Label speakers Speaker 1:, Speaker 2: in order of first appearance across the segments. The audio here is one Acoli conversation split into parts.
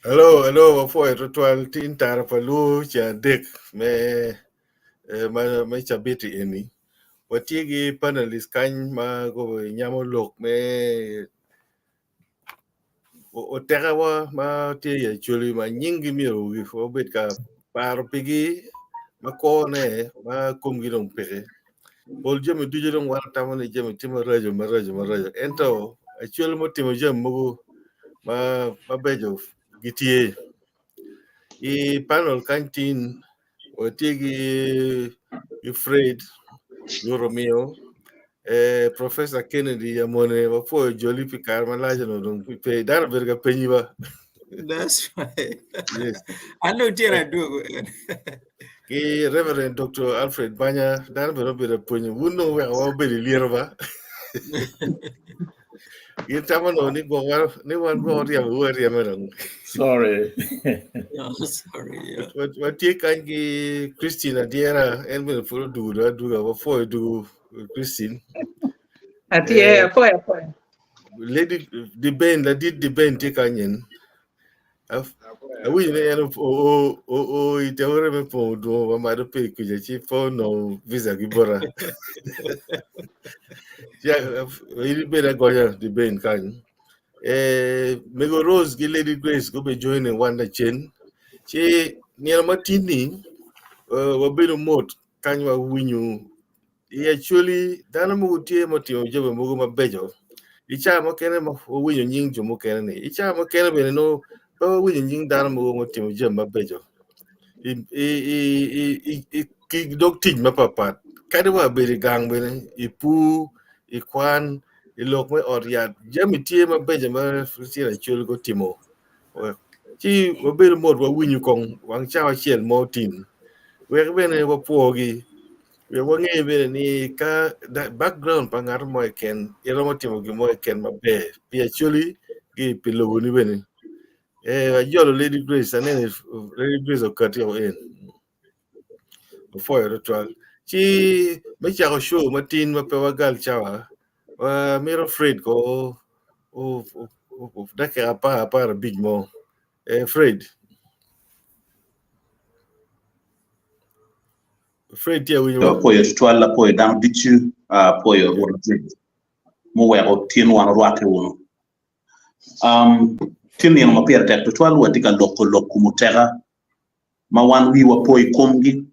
Speaker 1: Hello, hello, wapwoyo twatwal tin tara pa luo ca adek me eh, ma me cabiti eni. Watye ki panelist kany ma nyamo lok me otekawa ma tye i Acholi ma nyinggi myero wabed ka paro pigi ma kone ma komgi dong peke. Pol jami ducu dong wan watamo ni jami tye maraco maraco maraco ento Acholi mutimo jami mogo ma mabeco gitye. I panel kany tin watye ki ki Fred Romeo eh, Professor Kennedy Amone wapwoyo joli pi kare malac onongo dong pe dano obedo ka penyi ba.
Speaker 2: That's right.
Speaker 1: Yes.
Speaker 2: An dong tye adwogo.
Speaker 1: Ki Reverend Dr. Alfred Banya dano bene obedo ka pwonyo wun dong weko wa obedo i lyeto ba. Gin tamo nongo ni gwok wa ni wan gwok oryemo wu aryema dong.
Speaker 3: Sorry.
Speaker 2: No, sorry. Yeah.
Speaker 1: Watye kany ki Christine Adiera en bene pud odugo dong aduga wapwoyo dugo Christine.
Speaker 4: Atye
Speaker 1: Eh,
Speaker 4: apwoyo apwoyo.
Speaker 1: Lady Diben ladit Diben tye kany en. Awinjo ni en o o o i teore me pongo dwongo ma malo pe kuca ci pe onongo visa ki bota. Ja, in ibed agonya Diben kany. Eh, Mego Rose ki Lady Grace gube join wan lacen. Ci nino ma tin-ni eh, wabedo mot kany wawinyo i Acholi dano mogo tye ma otimo jami mogo mabeco. I cawa mukene ma wawinyo nying jo mukene ni, i cawa mukene bene nongo pe wawinyo nying dano mogo ma otimo jami mabeco. I, i, i, i, i, i, ki dog tic mapapat. Kadi wa bedo i gang bene, i pur, i kwan, i lok me ot yat, jami tye mabeco ma lutino Acholi gutimo. Ci wabedo mot wawinyo kong wang cawa acel mo tin wek bene wapwogi wek wange bene ni ka background pa ngat mo keken iromo timo gin mo keken maber pi Acholi ki pi loboni bene. Eh, ajolo Lady Grace aneno Lady Grace okati o en. Opwoyo tutwal. Ci me cako show matin ma pe wagal cawa, wamito Fred ko o, o, o, dakika apar 15 mo. Eh, Fred. Fred tye awinyo.
Speaker 5: Apwoyo tutwal, apwoyo dano ducu, apwoyo Rwot Acel muweko tin wan orwatte wunu. Um, tin nino ma pire tek tutwal, watye ka loko lok kom oteka ma wan wiwa po i komgi,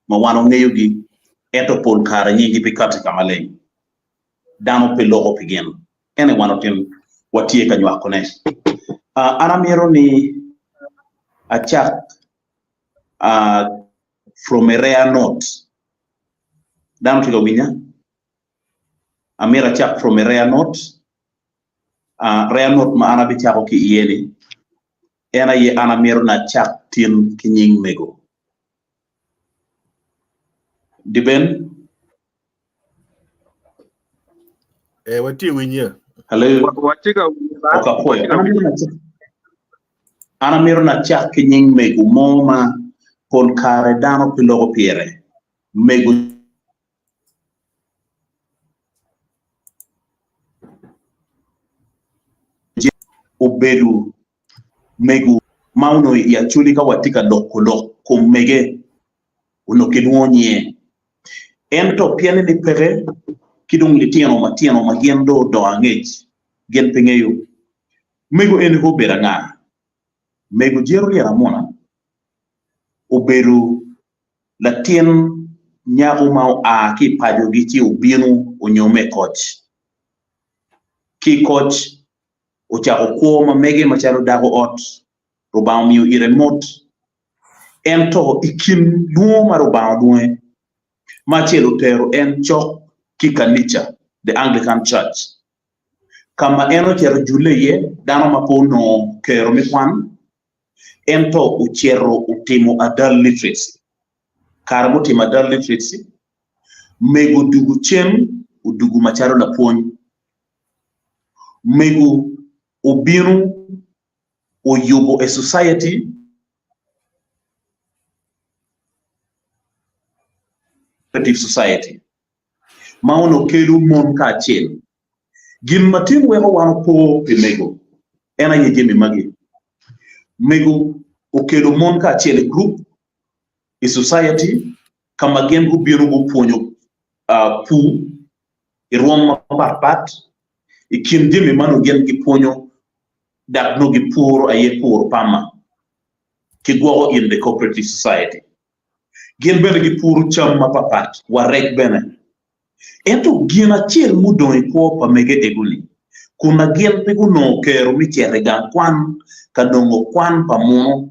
Speaker 5: ma wan wangeyogi, ento pol kare nyinggi pe kati ka maleng. Dano pe loko pi gin. Ene wan otin watye ka nywakone. Uh, an amito ni acak uh, from a rare note. Dano tye ka winya? Amito acak from a rare note. Uh, rare note ma an abicako ki iye ni, en aye an amito ni acak tin ki nying mego. Diben?
Speaker 1: Eh, watye winye.
Speaker 5: Hello?
Speaker 6: Watye ka winye ba?
Speaker 5: Ok, apwoyo.
Speaker 6: Watye ka
Speaker 5: An amito
Speaker 6: winye.
Speaker 5: ni acak, an amito ni acak ki nying mego mo ma pol kare dano pe loko pire. Mego obedo mego ma onongo i Acholi ka watye ka loko lok kom mege onongo kilwongo nyinge. Ento pien ni peke ki dong litino matino ma gin dong odongo angec gin pe ngeyo. Mego eni kono obedo anga? Mego Jero Lyel Amuna obedo latin nyako ma oa ki i pacogi ci obino onyome i koc. Ki i koc ocako kwo ma mege macalo dako ot, Rubanga omiyo ite mot. Ento i kin lwongo ma Rubanga olwonge, ma acel otero en cok ki kanica, The Anglican Church, ka ma en ocito ojulle iye, dano ma pe onongo kero me kwan, ento ocito otimo adult literacy. Kare mutimo adult literacy, mego odugo cen, odugo macalo lapwony. Mego obino oyubo a society society ma onongo kelo mon kacel. Gin ma tin weko wan opo pi mego en aye jami magi. Mego okelo mon kacel i gurup i society ka ma gin gubino gupwonyo pur i rwom mapat pat. I kin jami ma nongo gin gipwonyo dok nongo gipuro aye puro pama ki gwoko in the cooperative society. Gin bene gipuro cam mapapat wa rec bene. Ento gin acel mudong i kwo pa mege ego-ni, kun na gin pe gunongo kero me cito i gang kwan ka nongo kwan pa muno,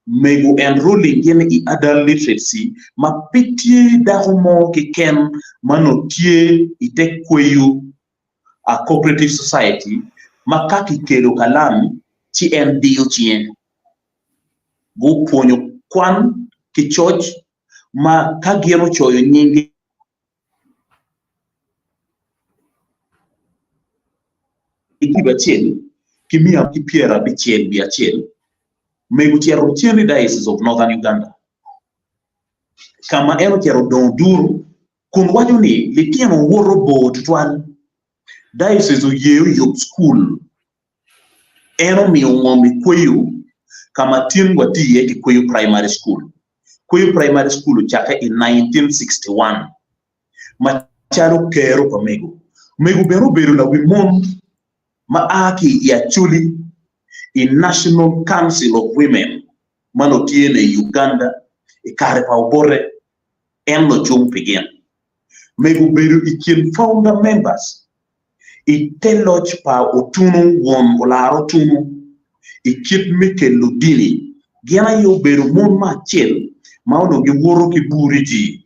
Speaker 5: mego enrolling gin i adult literacy ma pe tye dako mo keken ma nongo tye i te kweyo a cooperative society ma ka kikelo kalam ci en diyo cinge. Gupwonyo kwan ki coc ma ka gin ocoyo nyinggi alip acel ki miya ki pyerabicel wiye acel, mego ocito cen i Diocese of Northern Uganda, ka ma en ocito odongo duru kun waco ni litino woto bor tutwal. Diocese oye oyub cukul En omiyo ngom i Kweyo ka ma tin watye iye ki Kweyo Primary School. Kweyo Primary School ocakke i 1961 macalo kero pa mego. Mego bene obedo lawi mon ma a ki i Acholi i National Council of Women ma nongo tye ne i Uganda i kare pa Obote. En nongo cung pi gin. Mego obedo i kin founder members I te loc pa Otunu won Olara Otunu i kit me kelo dini, gin aye obedo mon me acel ma onongo giwoto ki buriji.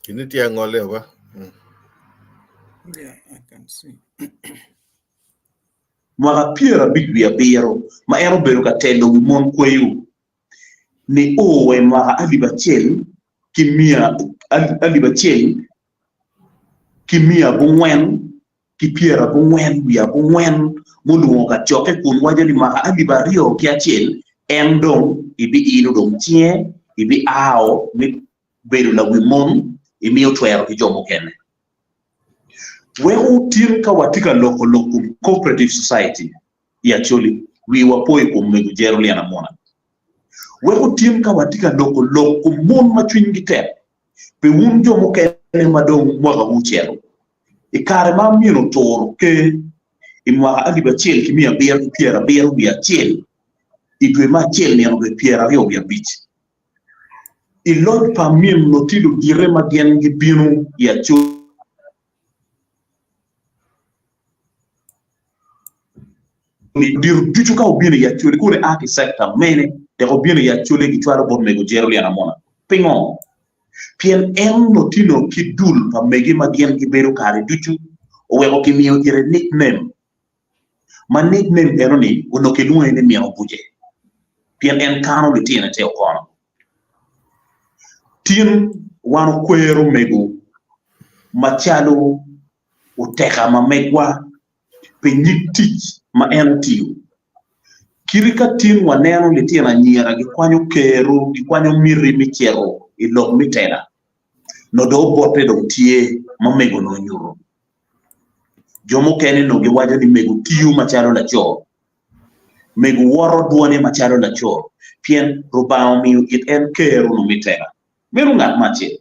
Speaker 1: Ini tye angole ba?
Speaker 2: Yeah, I can see.
Speaker 5: Mwaka 57 ma en obedo ka telo wi mon kweyo nio wa i mwaka 1998 mulwongo kacokke kun waco ni mwaka 2001 en dong ibiilo dong cinge ibiao me bedo lawi mon imiyo twero ki jo mukene. Weko tin ka watye ka loko lok kom cooperative society i Acholi wiwa po i kom mego Jeroline Amuna. Weko tin ka watye ka loko lok kom mon ma cwinygi tek Pi wun jo mukene ma dong mwakawu ocito, i kare ma amin oturo ker i mwaka 1771 i dwe me acel nino dwe 25, i loc pa amin onongo tye ludite ma gin gibino i Acholi. Ludito ducu ka obino i Acholi koni a ki sector mene dok obino i Acholi gicwalo bot mego Jerolean Amona. Pingo? Pien en onongo tino ki dul pa mege ma gin gibedo kare ducu oweko kimiyo ire nickname ma nickname eno-ni onongo kilwonge ni Mino Buce pien en kano litine te okono. Tin wan okwero mego macalo oteka ma megwa pi nyig tic ma en otiyo. Kite ka tin waneno litino anyira gikwanyo kero, gikwanyo miti me cito i lok me tela, nongo dong obotte dong tye ma mego onongo onyuto. Jo mukene onongo giwaco ni mego tiyo macalo laco, mego woto dwone macalo laco, pien Rubanga omiyo it en kero onongo me tela. Meno ngat me acel.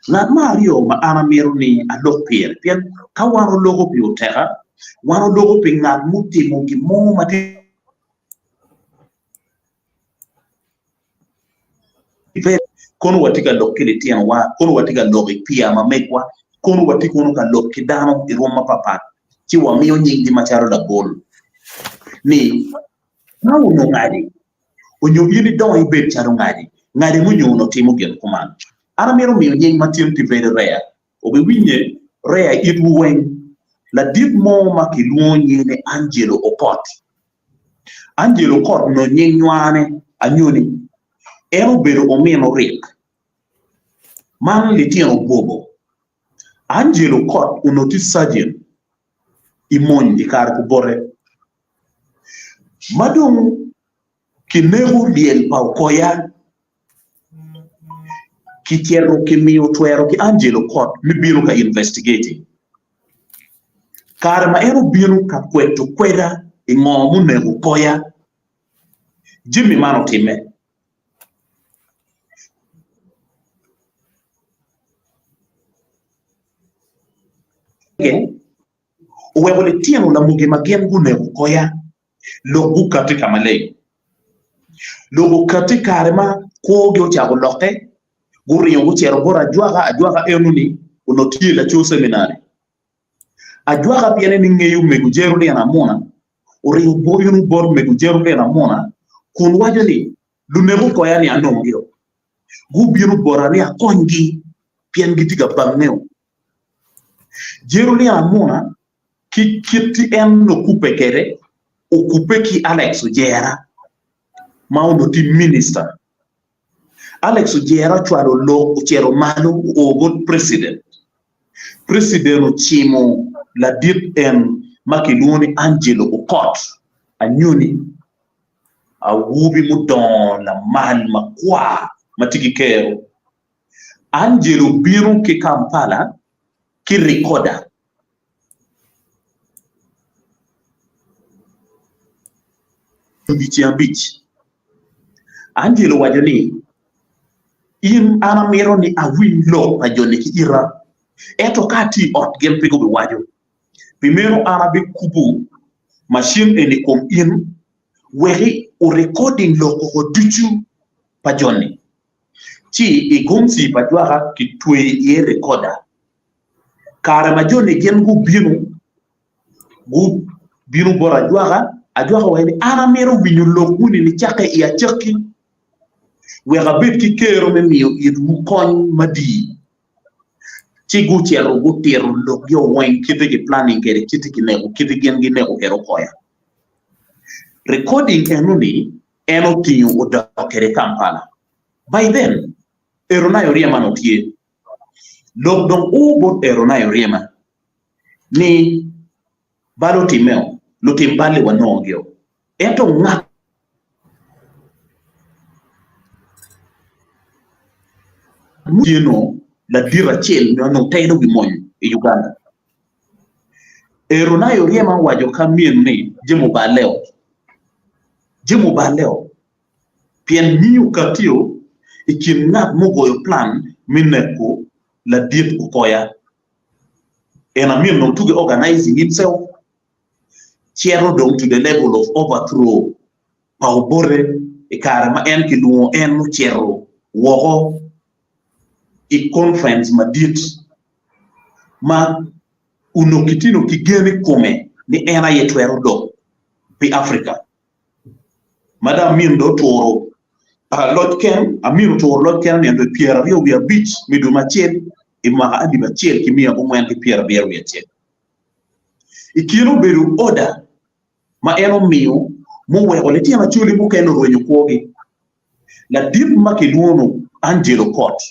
Speaker 5: Ngat me aryo ma an amito ni alok pire, pien ka wan oloko pi oteka, wan oloko pi ngat mutimo gin mo ma tye pe. Kono watye ka lok ki litinowa, kono watye ka lok i peer ma megwa, kono watye kono ka lok ki dano i rwom mapatpat, ci wamiyo nyinggi macalo labol ni ka onongo ngadi onyo in idongo ibed calo ngadi, ngadi munyo onongo timo gin kuman. An amito miyo nying ma tin tye very rare, obiwinye rare i itwu weng, ladit mo ma kilwongo nyinge ni Angelo Okot. Angelo Okot onongo nying nywane anyoni, en obedo omin Orik, man litino Bobo. Angelo Okot onongo tye sergeant i mony i kare kubote. Ma dong. Kineko lyel pa Okoya, kicito kimiyo twero ki Angelo Okot me bino ka investigating. Kare ma en obino ka kweto kweda i ngo muneko Okoya, jami man otimme. Oweko litino lamogi ma gin guneko Okoya lok gukatti ka maleng. Lok okatti i kare ma kwogi ocako lokke, guringo gucito bot ajwaka, ajwaka enoni onongo tye laco ceminari. Ajwaka pien en ngeyo mego Jerulin Amuna, oringo bino bot mego Jerulin Amuna kun waco ni, Lunek okoya ni anonggi-o, gubino bota ni akonygi pien gitye ka bange-o. Jerulin Amuna ki kit en okubbe kwede, okubbe ki Alex Ojera ma onongo tye minista. Alex Ojera ocwalo lok ocito malo oo bot president. President ocimo ladit en ma kilwongo ni Angelo Okot Anyoni, awobi mudongo lamal makwar ma tye ki kero. Angelo obino ki Kampala ki recorder. Odiechieng abic, Angelo owaco ni, In an amito ni awiny lok pa jo-ni ki ita, ento ka atye i ot gin pe gubiwaco. Pi meno an abikubo macin eni i kom in wek orekoding lok koko ducu pa jo-ni, ci i gomci pa jwaka kitweyo iye rekoda. Kare ma jo-ni gin gubino, gubino bot ajwaka, ajwaka owaco ni, An amito winyo lokwu-ni nicakke i acakki, wek abed ki kero me miyo itwu kony madii. Ci gucito gutito lokgi weng kite ki planning kwede, kite kineko, kite gin gineko kwede okoya. Recording eno-ni en otingo odok kwede Kampala. By then, Eronai Oryema onongo tye. Lok dong oo bot Eronai Oryema ni bal otimmeo, lutim bal-li wanongogio, ento ngat mutye-nu ladit acel ma onongo telo wi mony i Uganda. Eronai Oryema owaco ka min ni jami oballeo, jami oballeo. Pien nyinge okatio i kin ngat mugoyo plan me neko ladit Okoya. En amin dong tuge organizing himself cito dong to the level of overthrow pa Obote i kare ma en kilwongo en ocito woko i conference madit ma onongo kitino ki gen i kome ni en aye twero dok pi Africa. Ma dong Amin dong oturo loc ken, Amin oturo loc ken nino dwe pyeraryo wiye abic me dwe me acel i mwaka alip acel ki miya abongwen ki pyerabiro wiye acel. I kine obedo oda ma en omiyo muweko litino Acholi mukene orwenyo kwogi. Ladit ma kilwongo Angelo Kot.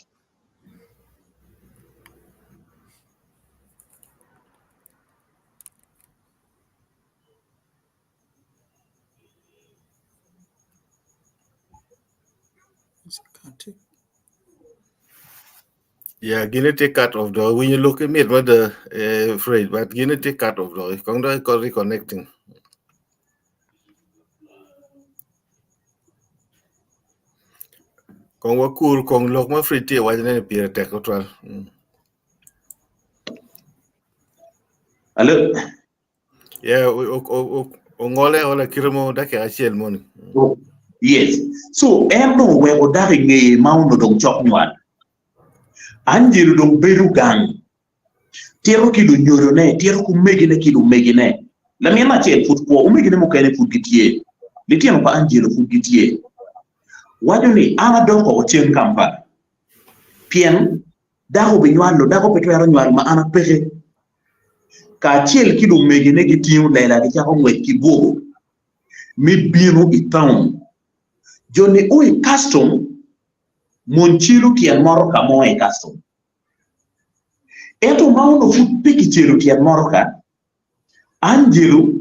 Speaker 1: Yeah, gine tye cut off dong. Winyo lok ki mit mada eh, Fred, but gine tye cut off dong. Kong dong ikot reconnecting. Kong wakur kong lok ma Fred tye waco ne ni pire tek tutwal. Mm.
Speaker 5: Alo.
Speaker 1: Yeah, ongole aola kite mo dakika acel moni.
Speaker 5: Yes. So en dong oweko dako i ngeye ma onongo dong cok nywal. Angelo dong bedo gang. Tito ki lunyodone, tito ki omegine ki lumegine. Laminne acel pud kwo, omegine mukene pud gitye. Litino pa Angelo pud gitye. Waco ni, An adok woko cen Kampala. Pien dako obinywalo, dako pe twero nywal ma an apeke. Kacel ki lumegine gitingo lela gicako ngwec ki bwogo me bino i taun. Jo-ni o i kastom, mony celo tyen motoka mo i kastom. Ento ma onongo pud pe kicelo tyen motoka, Angelo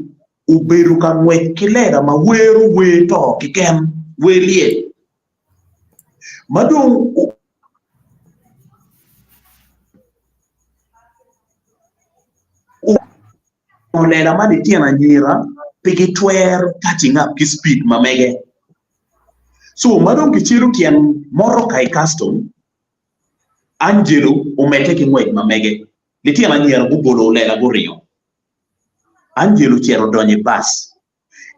Speaker 5: obedo ka ngwec ki lela ma wero wer to keken. Wel lyel. Ma dong lela ma litino anyira pe gitwero catching up ki speed ma mege. So ma dong kicelo tyen motoka i custom, Angelo omedde ki ngwec ma mege. Litino anyira gubolo lela guringo. Angelo ocito odonyo i bus.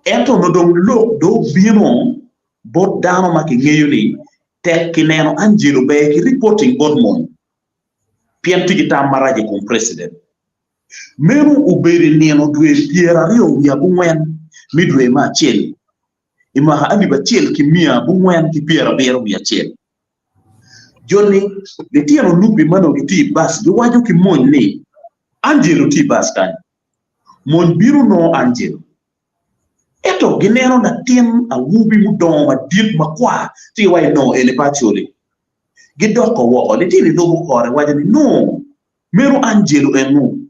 Speaker 5: Ento onongo dong lok dong obino bot dano ma kingeyo ni tek kineno Angelo ber ki reporting bot mony pien tye ki tam marac i kom president. Meno obedo i nino dwe pyeraryo wiye abongwen me dwe me acel i mwaka alip acel ki 471. Jo-ni, litino lubi ma onongo gitye i bac giwaco ki mony ni, Angelo tye i bac kany. Mony bino nongo Angelo. Ento gineno latin awobi mudongo madit makwar ci giwaco ni, No, eni pe Acholi. Gidoko woko. Litino lubo kore waco ni, No, meno Angelo enu.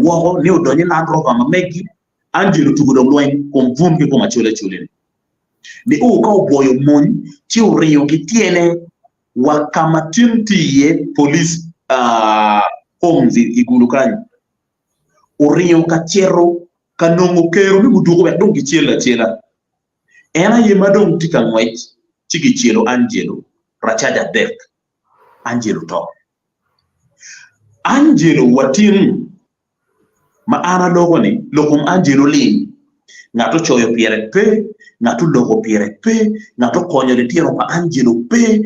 Speaker 5: Woko ni odonyo i Land Rover ma megi. Angelo otugo dong lweny kom bwom ki kom Acholi Acholi-ni. Nio ka obwoyo mony ci oringo ki tyene wa ka ma tin tye iye police homes i Gulu kany. Oringo ka cito ka nongo kero me muduku wek dong kicel acela. En aye ma dong tye ka ngwec ci kicelo Angelo racaja adek. Angelo oto. Angelo wa tin ma an aloko-ni, lok kom Angelo oling. Ngat ocoyo pire pe, ngat oloko pire pe, ngat okonyo litino pa Angelo pe.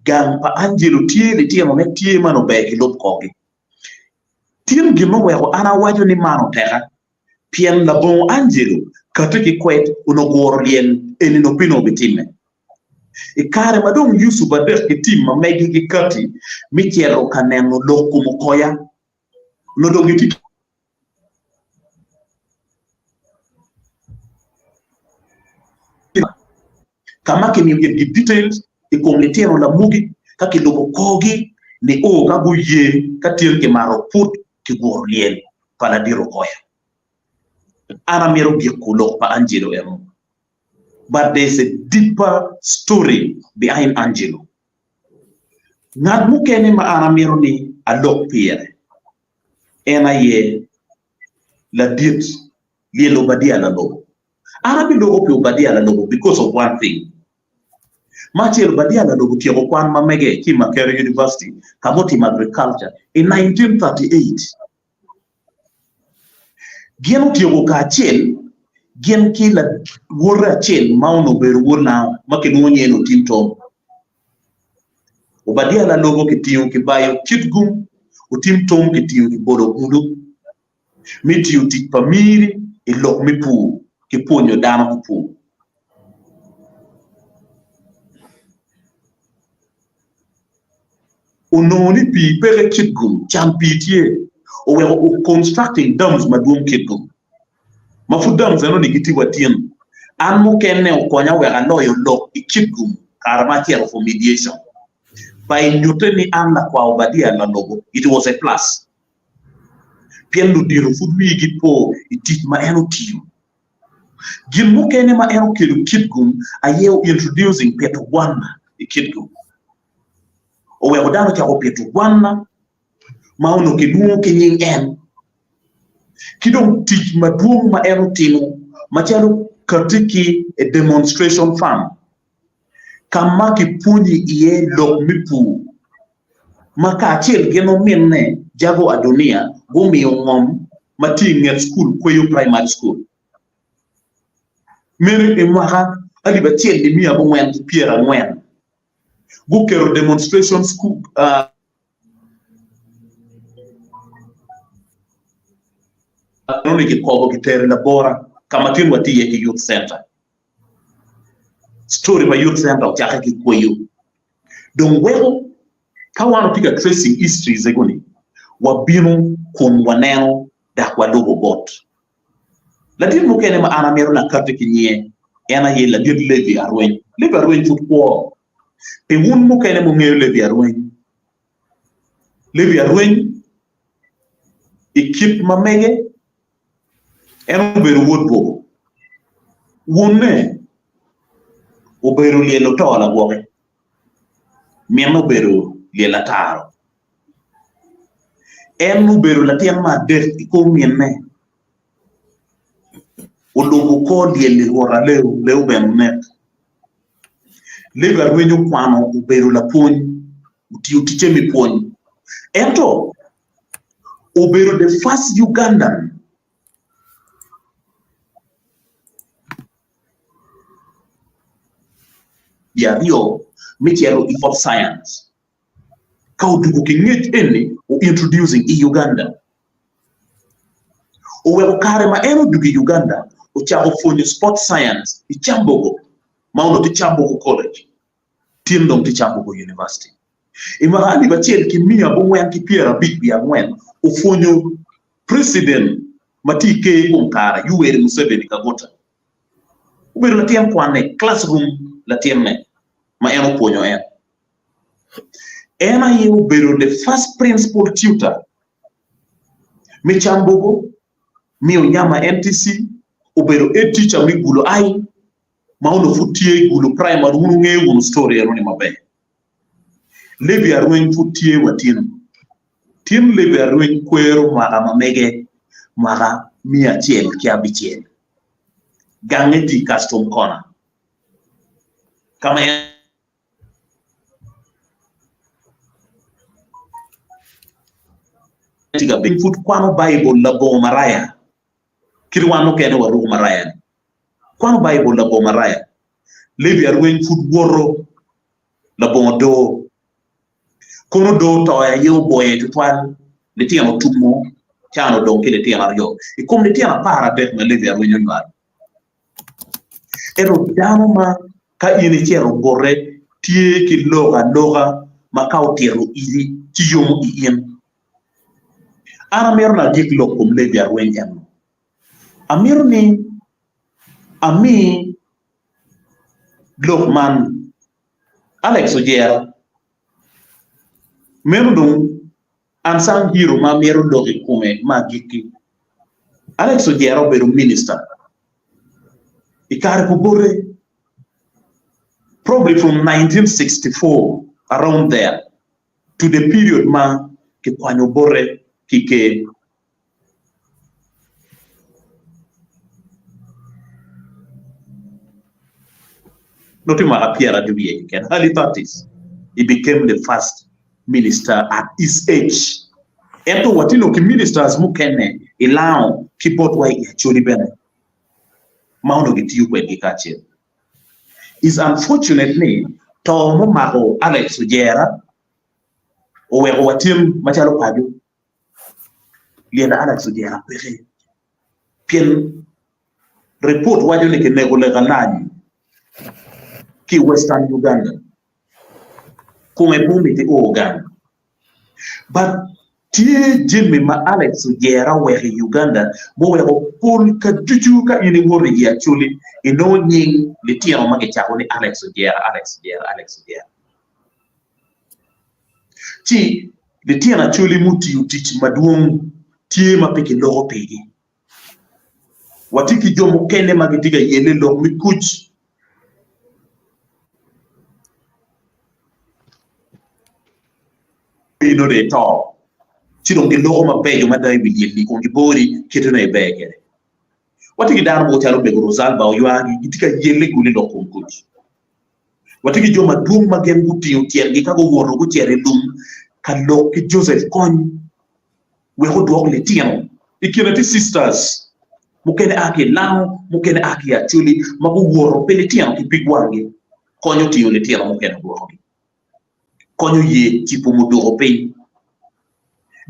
Speaker 5: Gang pa Angelo tye, litinone tye ma nongo ber kilub korgi. Tin gin ma oweko an awaco ni man oteka, pien labongo Angelo kati ki kwed onongo guro lyel eni nongo pe nongo bitimme. I kare ma dong Yucup adek ki tim ma megi gikati me cito ka neno lok kom okoya, onongo dong gitye ki ka ma kimiyo gitgi details i kom litino lamugi ka kilubo korgi nio ka guye ka tin kimato put kiguro lyel pa ladit okoya. An amito giko lok pa Angelo eno but there is a deeper story behind Angelo. Ngat mukene ma an amito ni alok pire en aye ladit lyel Obadia Lalobo. An abiloko pi Obadia Lalobo because of one thing. Ma acel, Obadia Lalobo otyeko kwan ma mege ki i Makerere University ka ma otimo agriculture i 1938. Gin otyeko kacel gin ki lawote acel ma onongo obedo wod lango ma kilwongo nyinge ni Otim Tom. Obadia lalobo kitingo kibayo Kitgum, Otim Tom kitingo kibolo Gulu me tiyo tic pa miri i lok me pur ki pwonyo dano ki pur. Onongo ni pii peke Kitgum, can pii tye, oweko o constructing dams madwong Kitgum. Ma pud dams eno ni gitye wa tin. An mukene okonya wek aloyo lok i Kitgum kare ma acito for mediation. By nyute ni an lakwa Obadia Lalobo, it was a plus. Pien ludito pud wigi po i tic ma en otiyo. Gin mukene ma en okelo Kitgum aye o introducing pito gwana i Kitgum. Oweko dano ocako pito gwana ma onongo kilwongo ki nying en. Ki dong tic madwong ma en otimo macalo kati ki a demonstration farm ka ma kipwonyo iye lok me pur ma kacel gin ominne Jago Adonia gumiyo ngom ma tye i nget cukul Kweyo Primary School. Meno i mwaka 1940 guketo demonstration school eno-ni kikobo kitero i Labora ka ma tin watye iye ki Youth Center. Story pa Youth Center ocakke ki Kweyo. Dong weko ka wan watye ka tracing histories ego-ni, wabino kun waneno dok walubo bot. Ladit mukene ma an amito ni akati ki nyinge en aye ladit Levi Arweny. Levi Arweny pud kwo. Pi wun mukene mungeyo Levi Arweny, Levi Arweny i kit ma mege. En obedo wod bwogo. Wonne obedo lyel oto lagwoki, minne obedo lyel ataro. En obedo latin me adek i kor minne. Olubo kor lyel-li Rwot Aleu, Leu bene onek. Levi Arwenyo okwano obedo lapwony, otiyo ticce me pwony. Ento obedo the first Ugandan aryo me cito i Sport Science ka odwogo ki ngec eni o introducing i Uganda. Oweko kare ma en odwogo i Uganda ocako pwonyo Sport Science i Kyambogo ma onongo tye Kyambogo College tin dong tye Kyambogo University. I mwaka alip acel ki 954 opwonyo President ma tye i ker i kom kare Yoweri Museveni Kaguta. Obedo latin kwanne, classroom latinne ma en opwonyo en. En aye obedo the first principal tutor me Kyambogo, me Onyama NTC, obedo head teacher me Gulu I ma onongo pud tye i Gulu Primary, wun wungeyo wunu story enoni maber. Levi Arweny pud tye wa tin. Tin Levi Arweny kwero mwaka ma mege mwaka 106. Gange tye i Custom Corner ka ma en tye ka bedo. Pud kwano Baibul labongo maraya. Kit wan mukene waruko maraya-ni. Kwano Baibul labongo maraya. Levi Arweny pud woto labongo doo. Kono doo otoyo aye oboye tutwal, litino otumo, can odong ki litino aryo. I kom litino aparadek ma Levi Arweny onywalo, ento dano ma ka in icito bote tye ki lok aloka ma ka otito iri ci yomo i in. An amito ni agik lok kom Levi Arweny eno. Amito ni ami lok man Alex Ojera, Meno dong unsung hero ma amito lok i kome me agikki. Alex Ojera obedo minista i kare pa Obote probably from 1964 around there to the period ma kikwanyo Obote ki i ker. Nongo tye mwaka pyeraryo wiye keken, early thirties, he became the first minister at his age. Ento watye nongo ki ministers mukene i Lango ki botwa i Acholi bene ma onongo gitiyo kwedgi kacel. Is unfortunate ni to mumako Alex Ojera oweko watin macalo paco Lyel Alex Ojera peke pien ripot waco ni kineko lek alany ki i Western Uganda kome pe omiti o gang but tye jami ma Alex Ojera oweko i Uganda muweko pol ka ducu ka in iwoto i Acholi inongo nying litino ma kicako ni Alex Ojera, Alex Ojera, Alex Ojera. Ci litino Acholi mutiyo tic madwong tye ma pe kiloko pigi. Watye ki jo mukene ma gitye ka yelle lok me kuc. Inongo dong ito, ci dong giloko mabeco mada i wi lyelli kun gibori kite nongo iber kwede. Watye ki dano mogo calo Omego Rosalba Oywagi gitye ka yelle gulu i lok kom kuc. Watye ki jo madwong ma gin gutingo tyengi ka guwoto gucito i lum ka lok ki Joseph Kony wek odwok litino. I kine tye sisters mukene a ki i Lango, mukene a ki i Acholi ma guwoto pi litino ki pig wanggi. Kony otingo litino mukene odwokogi. Kony oye cipo mudoko piny.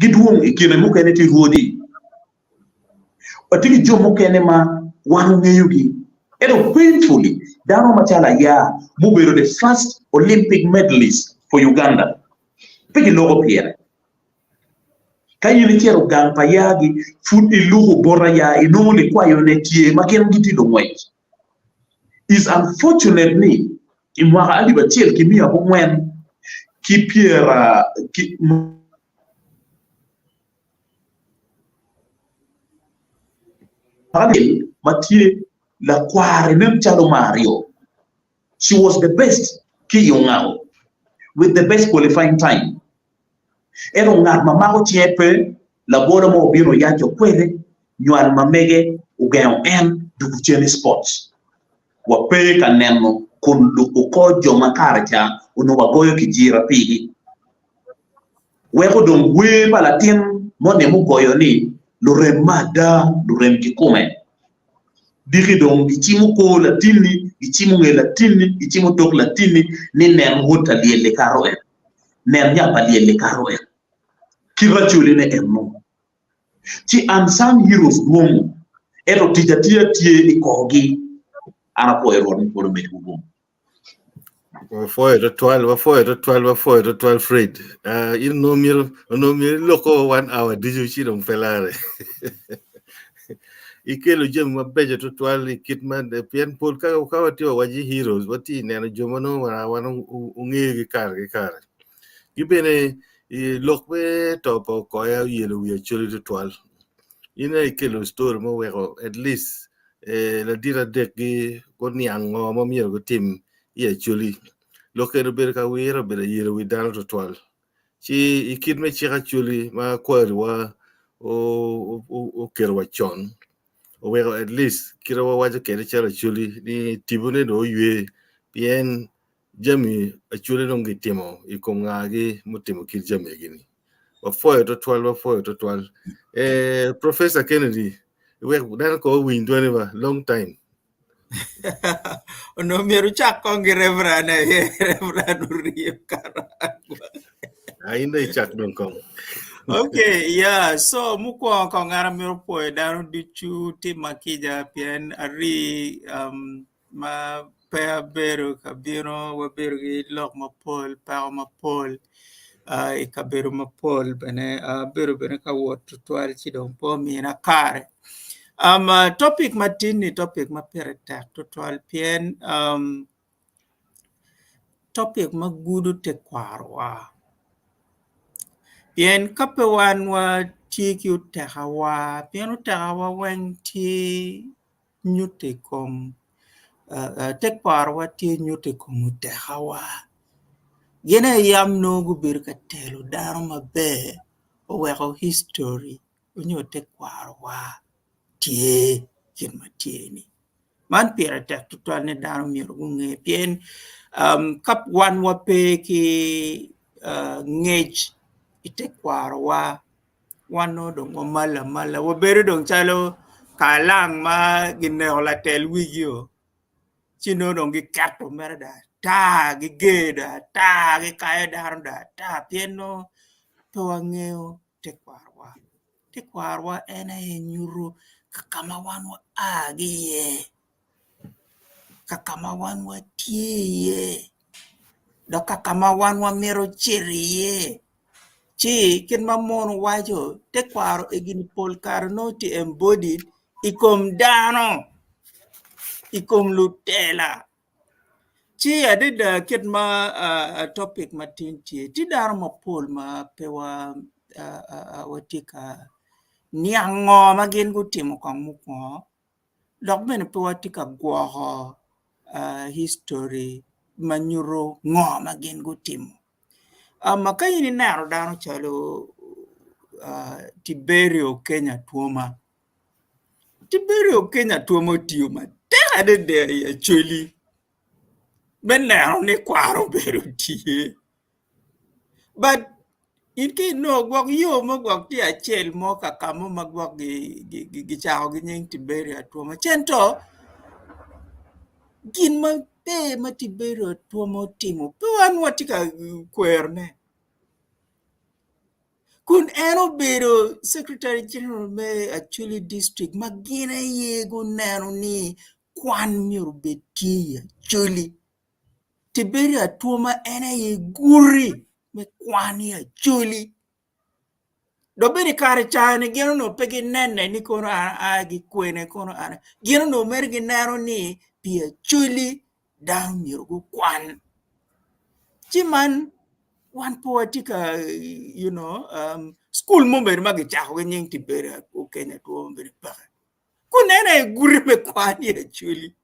Speaker 5: Gidwong i kine mukene tye rwodi. Watye ki jo mukene ma wan wangeyogi, ento painfully dano macalo Aya mubedo the first Olympic medalist for Uganda pe giloko pire. Ka in icito gang pa Ayagi pud iluko bot Aya inongo likwayone tye ma gin gitye lungwec. Is unfortunate ni i mwaka alip acel ki miya abongwen ki pyera ki. Acel ma tye lakware nen calo Mario. She was the best ki i ongako with the best qualifying time. Ento ngat ma mako cinge pe, labolo mo obino oyaco kwede, nywal ma mege ogengo en duku cen i sports. Wape ka neno kun lubo kor jo ma kare ca onongo wagoyo kijira pigi. Weko dong wer pa latin moni mugoyo ni lurem me ada, lurem kikome. Diki dong gicimo kor latinni, gicimo nge latinni, gicimo tok latinni ni nen wod ta lyel-li kato en, nen nya pa lyel-li kato en. Kit racoline ennu. Ci unsung heroes dwongo, ento tic atiya tye i korgi. An apwoyo Rwot ni pwod omedwu gum.
Speaker 1: Wapwoyo twatwal, wapwoyo twatwal, wapwoyo twatwal Fred. Uh, in onongo myero onongo myero iloko one hour ducu ci dong pe lare. Ikelo jami mabeco twatwal i kit ma pien pol ka ka watye wa waci heroes watye i neno jo ma nongo wan wan ongeyogi kare ki kare. Ki bene i lok me to pa Okoya oyelo wi Acholi twatwal. In aye ikelo story ma oweko at least eh, ladit adekgi guniang ngo ma myero gutim i Acholi. Lok eni obedo ka wire obedo ayelo wi dano twatwal. Ci i kit me cik Acholi ma kwariwa oketo wa con oweko at least kite ma wawaco kwede calo Acholi ni tipone dong oywe pien jami Acholi dong gitimo i kom ngagi mutimo kit jami egi-ni. Wapwoyo twatwal, wapwoyo twatwal. Eh, Professor Kennedy, wek dano ko owinj dwani ba, long time.
Speaker 2: Onongo myero wucak kong ki Reverend aye, Reverend Orio Karangwa.
Speaker 1: Ah, in dong icak dong kong.
Speaker 2: Okay, yeah. So mukwongo kong an amito pwoyo dano ducu timma kica pien ari um, ma pe abedo ka bino wabedo ki lok mapol peko mapol i kabedo mapol bene abedo bene ka wot tutwal ci dong pe omina kare. Topic ma tin-ni topic ma pire tek tutwal pien topic ma gudo tekwarowa pien ka pe wan watye ki otekawa pien otekawa weng tye nyuto i kom tekwarowa tye nyuto i kom otekawa gin aye yam nongo gubedo ka telo dano maber oweko history nyo tekwarowa tye kit ma tye-ni man pire tek tutwal ni dano myero gunge pien ka wan wape ki ngec i tekwarowa Wan nongo dong wamalo amala wabedo dong calo kalang ma gineko latel wigio ci nongo dong giketo mere dong ata giger dong ata gikayo dano dong ata pien nongo pe wangeyo tekwarowa. Tekwarowa en aye nyuto ka ma wan waa ki iye ka ka ma wan watye iye dok ka ka ma wan wamito cito iye. Ci kit ma mon waco tekwaro egini pol kare nongo tye embodied i kom dano i kom lutela ci adada kit ma topic ma tin tye, tye dano mapol ma pe watye ka niang ngo ma gin gutimo kong mukwongo dok bene pe watye ka gwoko history ma nyuto ngo ma gin gutimo. Ma ka in ineno dano calo Tiberio Kenya Twoma, Tiberio Kenya Twoma otiyo matek adada i Acholi me neno ni kwaro obedo tye but in ka inongo gwok yo mo gwok tye acel mo ka ka mo ma gwok gicako ki nying Tiberio Twoma ento gin ma ber ma Tiberio Twoma otimo pe wan watye ka kwerone kun en obedo secretary general me Acholi district ma gin aye guneno ni kwan myero obed tye i Acholi. Tiberio Twoma en aye guti me kwan i Acholi dok bene i kare ca-ni gin onongo pe ginene ni kono an aa ki kwene kono an gin onongo mere gineno ni pi Acholi dano myero gukwan ci man wan pe watye ka you know cukul mo bene ma kicako ki nying Tiberio Kenya Twoma bene peke. Kunene aye guti me kwan i Acholi.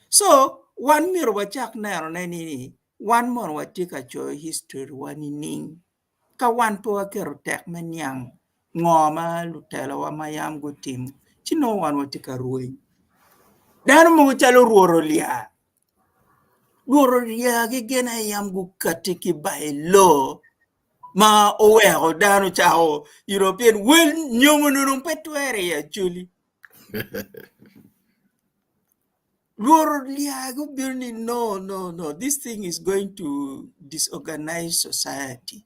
Speaker 2: So wan myero wacak nenone ni wan mono watye ka coyo history wa nining? Ka wan pe waketo tek me niang ngo ma lutelowa ma yam gutimo ci nongo wan watye ka rweny. Dano mogo calo Rwot Olya, Rwot Olya gin aye yam gukatti ki by law ma oweko dano ocako you know pien wel nyomo onongo pe twere i Acholi. Lworo lyagi obino ni no no no this thing is going to disorganize society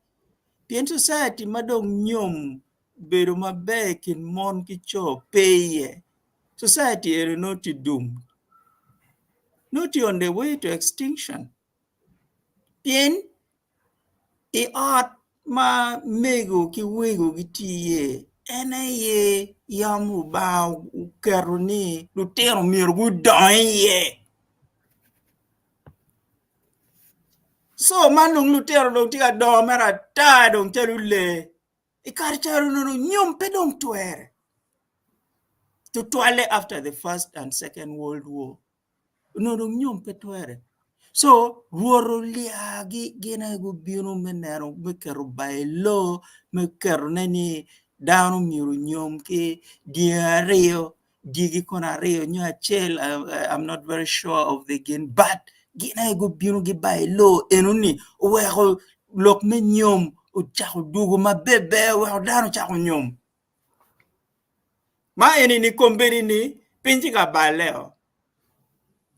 Speaker 2: pien society ma dong nyom bedo maber i kin mon ki co pe iye society eni nongo tye doomed nongo tye on the way to extinction. Pien i ot ma mego ki wego gitye iye, en aye yam Lubanga oketo ni lutino myero gudong iye. Co man dong lutino dong tye ka dongo mere ata dong calo lee. I kare ca onongo nyom pe dong twere tutwalle after the first and second world war. Onongo dong nyom pe twere. So Rwot olyagi gin aye gubino me neno me keto by law me ketone ni dano myero onyom ki dye aryo dyegi kono aryo nyo acel I'm not very sure of the gin but gin aye gubino ki by law enoni oweko lok me nyom ocako dwogo maberber oweko dano ocako nyom. Ma eni-ni kombeddi-ni piny tye ka balle-o,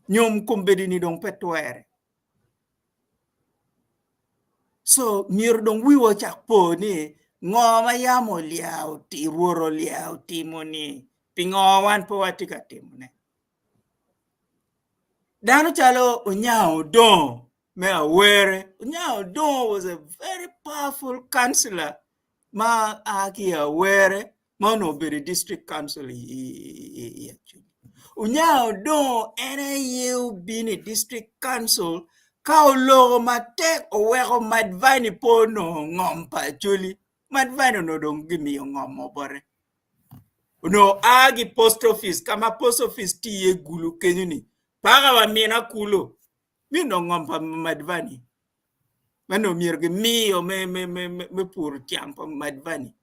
Speaker 2: nyom kombeddi-ni dong pe twere. Co myero dong wiwa ocak po ni ngo ma yam olya Rwot olya otimo-ni pingo wan pe watye ka timone. Dano calo Onyango Odongo me Awere, Onyango Odongo was a very powerful councillor ma a ki i Awere ma onongo obedo i district council i Acholi. Onyango Odongo en aye obino i district council ka oloko matek oweko Madvani pe onongo ngom pa Acholi. Madvani onongo dong gimiyo ngom mo bote. Onongo a ki post office ka ma post office tye iye Gulu kenyo-ni paka wa mina kulu mi onongo ngom pa Madvani. ma onongo myero gimiyo me puro cam pa Madvani.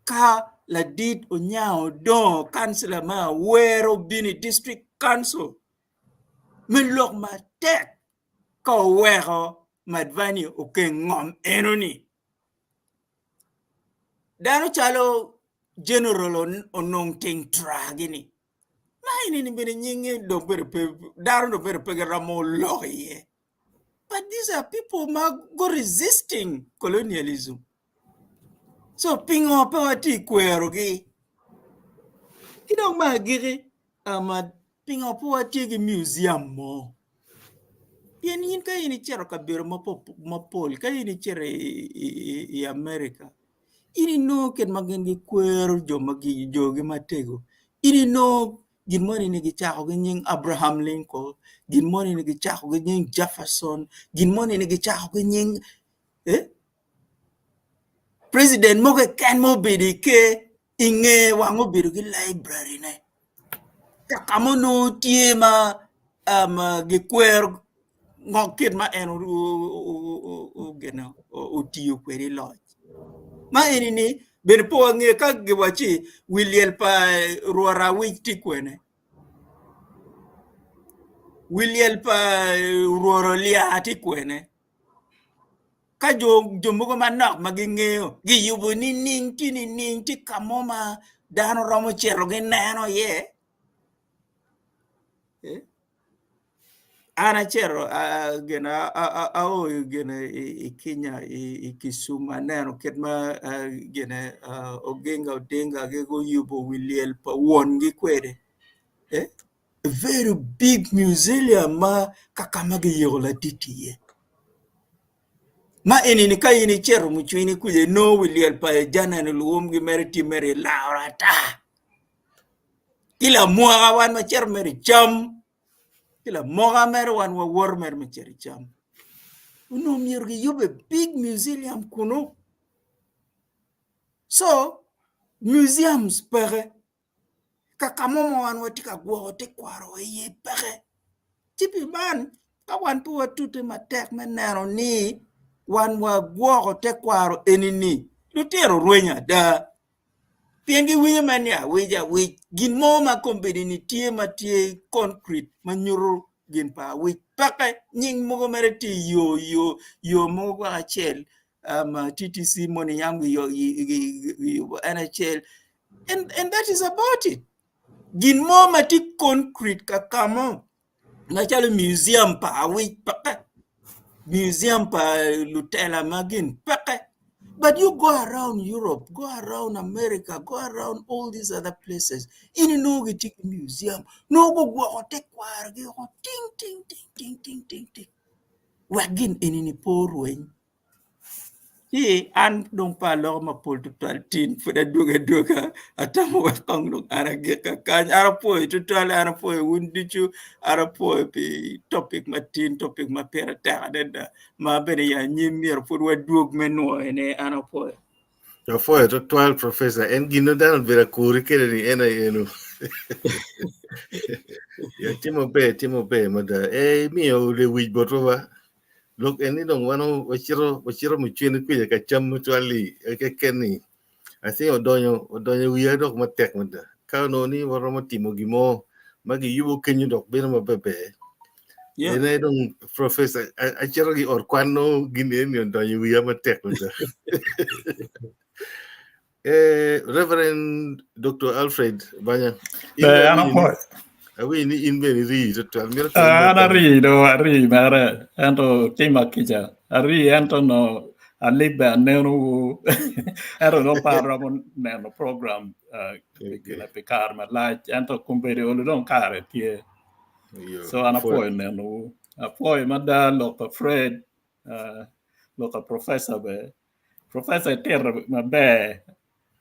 Speaker 2: Ka ladit Onyango Odongo kancila me Awero obino i dictrict council me lok matek ka oweko Madvani okeng ngom enoni. Dano calo General Onong Ting Tra gini Ma eni bene nyinge dong bedo pe dano dong bedo pe giromo lok iye but these are people ma go resisting colonialism so pingo pe watye ka kwerogi ki dong me agikki pingo pe watye ki museum mo pien in ka in icito i kabedo mapol ka in icito i America In inongo kit ma gin gikwero jo ma jogi matego. In inongo gin moni ni gicako ki nying Abraham Lincoln, gin moni ni gicako ki nying Jefferson, gin moni ni gicako ki nying eh? President mo keken ma obedo i ker i nge wang obedo ki library-ne. Ka ma onongo tye ma gikwero ngo kit ma en otiyo kwede i loc. Ma eni-ni bene pe wangeyo ka giwacci wi lyel pa Rwot Awic tye kwene, wi lyel pa Rwot Olya tye kwene. Ka jo mogo manok ma gingeyo giyubo nining tye nining tye ka mo ma dano romo cito gineno iye? An acito ao i Kenya i Kisumu aneno kit ma Oginga Odinga guyubo wi lyel pa wongi kwede a very big museum ma ka ma kiyiko ladit iye ma eni ka in icito mucwini kuca inongo wi lyel pa Janan luwomgi mere tye mere ilaro ata ki lamwoka wan wacito mere i cam ki lamoka mere wan wawoto mere me cito i cam onongo myero giyub a big museum kunu. So. Museums peke, ka ka mo ma wan watye ka gwoko tekwarowa iye peke. Ci pi man ka wan pe watute matek me neno ni wan wagwoko tekwaro eni-ni, lutino rwenyo ada. Pien giwinyo mere ni awic awic gin mo ma kombeddi-ni tye ma tye concrete ma nyuto gin pa awic peke nying mogo mere tye i yo yo yo mogo gwok acel TTC moni yam giyubo en acel and that is about it gin mo ma tye concrete kakamo macalo museum pa awic peke, museum pa lutela ma gin peke but you go around Europe, go around America, go around all these other places in inongo gitye ki museum nongo gugwoko tekwarogi woko ting ting ting ting ting ting wek gin eni-ni pe orweny. Ci an dong pe aloko mapol tutwal tin pud adwogo adwoga atamo wek kong dong an agik kakany an apwoyo tutwal an apwoyo wun ducu an apwoyo pi topic matin topic ma pire tek adada ma bene i anyim myero pud wadwog me nwoyone an apwoyo.
Speaker 1: Apwoyo tutwal professor en gin ma dano obedo akuri kwede ni en aye eno. Ya timo ber timo ber mada. Eh imiyo lewic botwa ba. Lok en ni dong wan wacito wacito mucwini kwica ka cam matwal-li keken ni I think odonyo odonyo i wiya dok matek mada. Ka onongo ni waromo timo gin mo ma giyubo kenyo dok bedo maberber.
Speaker 2: Yeah.
Speaker 1: En aye dong professor acito ki i ot kwan nongo gin eni odonyo i wiya matek mada. Eh, Reverend Dr. Alfred Banya, in
Speaker 3: Eh, an
Speaker 1: awinyo ni
Speaker 3: apwoyo.
Speaker 1: awinyo ni in bene iri twatwal. Mito
Speaker 3: Eh,
Speaker 1: kony
Speaker 3: an
Speaker 1: bot dano.
Speaker 3: ari do ari mere ento tima kica ari ento no alibbe anenowu ento dong pe aromo neno program eh,
Speaker 1: Okay.
Speaker 3: gine pi kare malac ento kombeddi olo dong kare tye
Speaker 1: Iyo,
Speaker 3: so an
Speaker 1: apwoyo.
Speaker 3: apwoyo nenowu apwoyo mada lok pa Fred eh, lok pa professor be Professor itito maber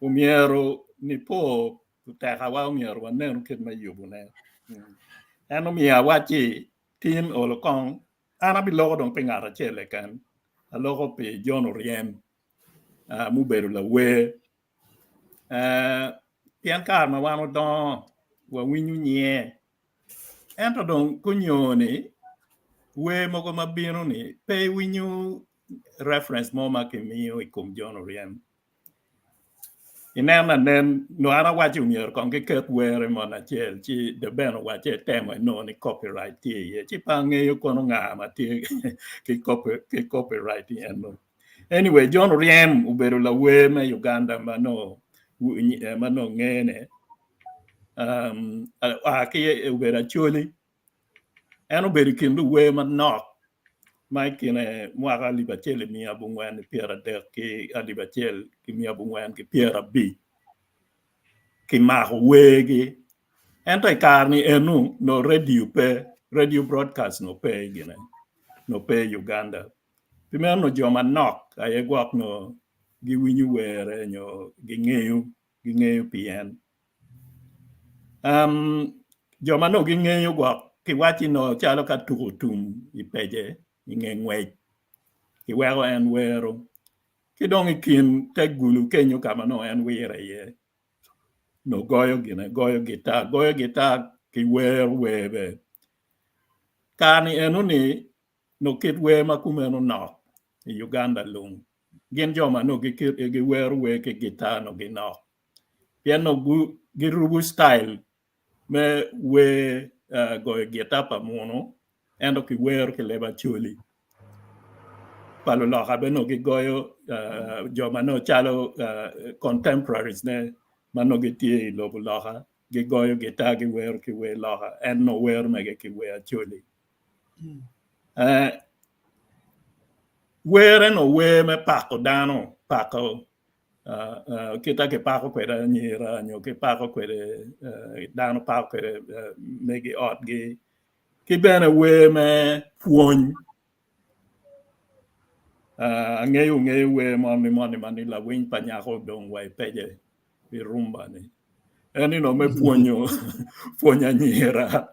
Speaker 3: omyero nipo otekawa omyero wanenu kit me yubone. En omiyo awacci tin olo kong an abiloko dong pi ngat acel keken aloko pi John Oryem mubedo lawer pien kare ma wan odongo wawinyo nyiye ento dong kunyo-ni wer mogo ma bino-ni pe iwinyo reference mo ma kimiyo i kom John Oryem. Ineno anen, nongo an awaco myero kong kiket were mono acel ci The Ben owacce etemo enongo ni copyright tye iye ci pe angeyo kono nga ma tye ki ki copyright i eno. Anyway, John Oryem obedo lawer me Uganda ma nongo ma nongo ngene um, a ki obedo Acholi En obedo i kin luwer manok ma i kine mwaka alip acel i miya abongwen ki pyeradek ki alip acel ki miya abongwen ki pyerabic kimako wergi. Ento i kare-ni eno nongo redio pe, redio broadcast nongo pe gine, nongo pe i Uganda. Pi meno nongo jo manok aye gwok nongo giwinyo were nyo gingeyo gingeyo pi en. Jo ma nongo gingeyo gwok kiwacci nongo calo ka tuko tum i pece i nge ngwec kiweko en wero ki dong i kin te gulu kenyo ka ma nongo en wire iye nongo goyo gine goyo gitar goyo gitar ki wero wer bene kare-ni enoni nongo kit wer ma kumeno nok i Uganda lung gin jo ma nongo giwero wer ki gitar nongo ginok pien nongo girubo citayil me wer goyo gita pa munu ento kiwero ki leb Acholi pa luloka bene nongo gigoyo jo ma nongo calo contemporaries ne ma nongo gitye i lobo loka gigoyo gita giwero ki wer loka en nongo wero mege ki wer Acholi. Wer eno wer me pako dano pako kita kipako kwede anyira nyo kipako kwede dano pako kwede megi otgi ki bene wer me pwony angeyo ngeyo wer moni moni ma ni lawiny pa nyako odong wa i pece i rumba ni en ni me pwonyo pwonyo anyira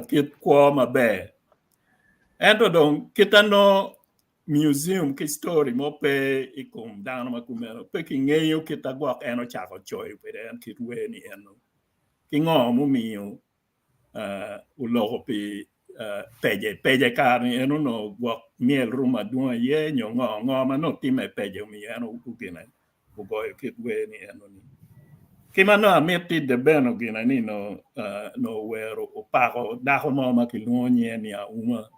Speaker 3: kit kwo maber ento dong kita nongo. museum ki story mo pe i kom dano ma kumeno pe kingeyo kit a gwok en ocako coyo kwede en kit wer ni eno ki ngo mumiyo oloko pi pece pece kare ni en onongo gwok myel room madwong iye nyo ngo ngo ma nongo timme i pece omiyo en ogine ogoyo kit wer ni eno ni ki ma nongo amiti The Ben ogine ni nongo owero opako dako mo ma kilwongo nyinge ni Auma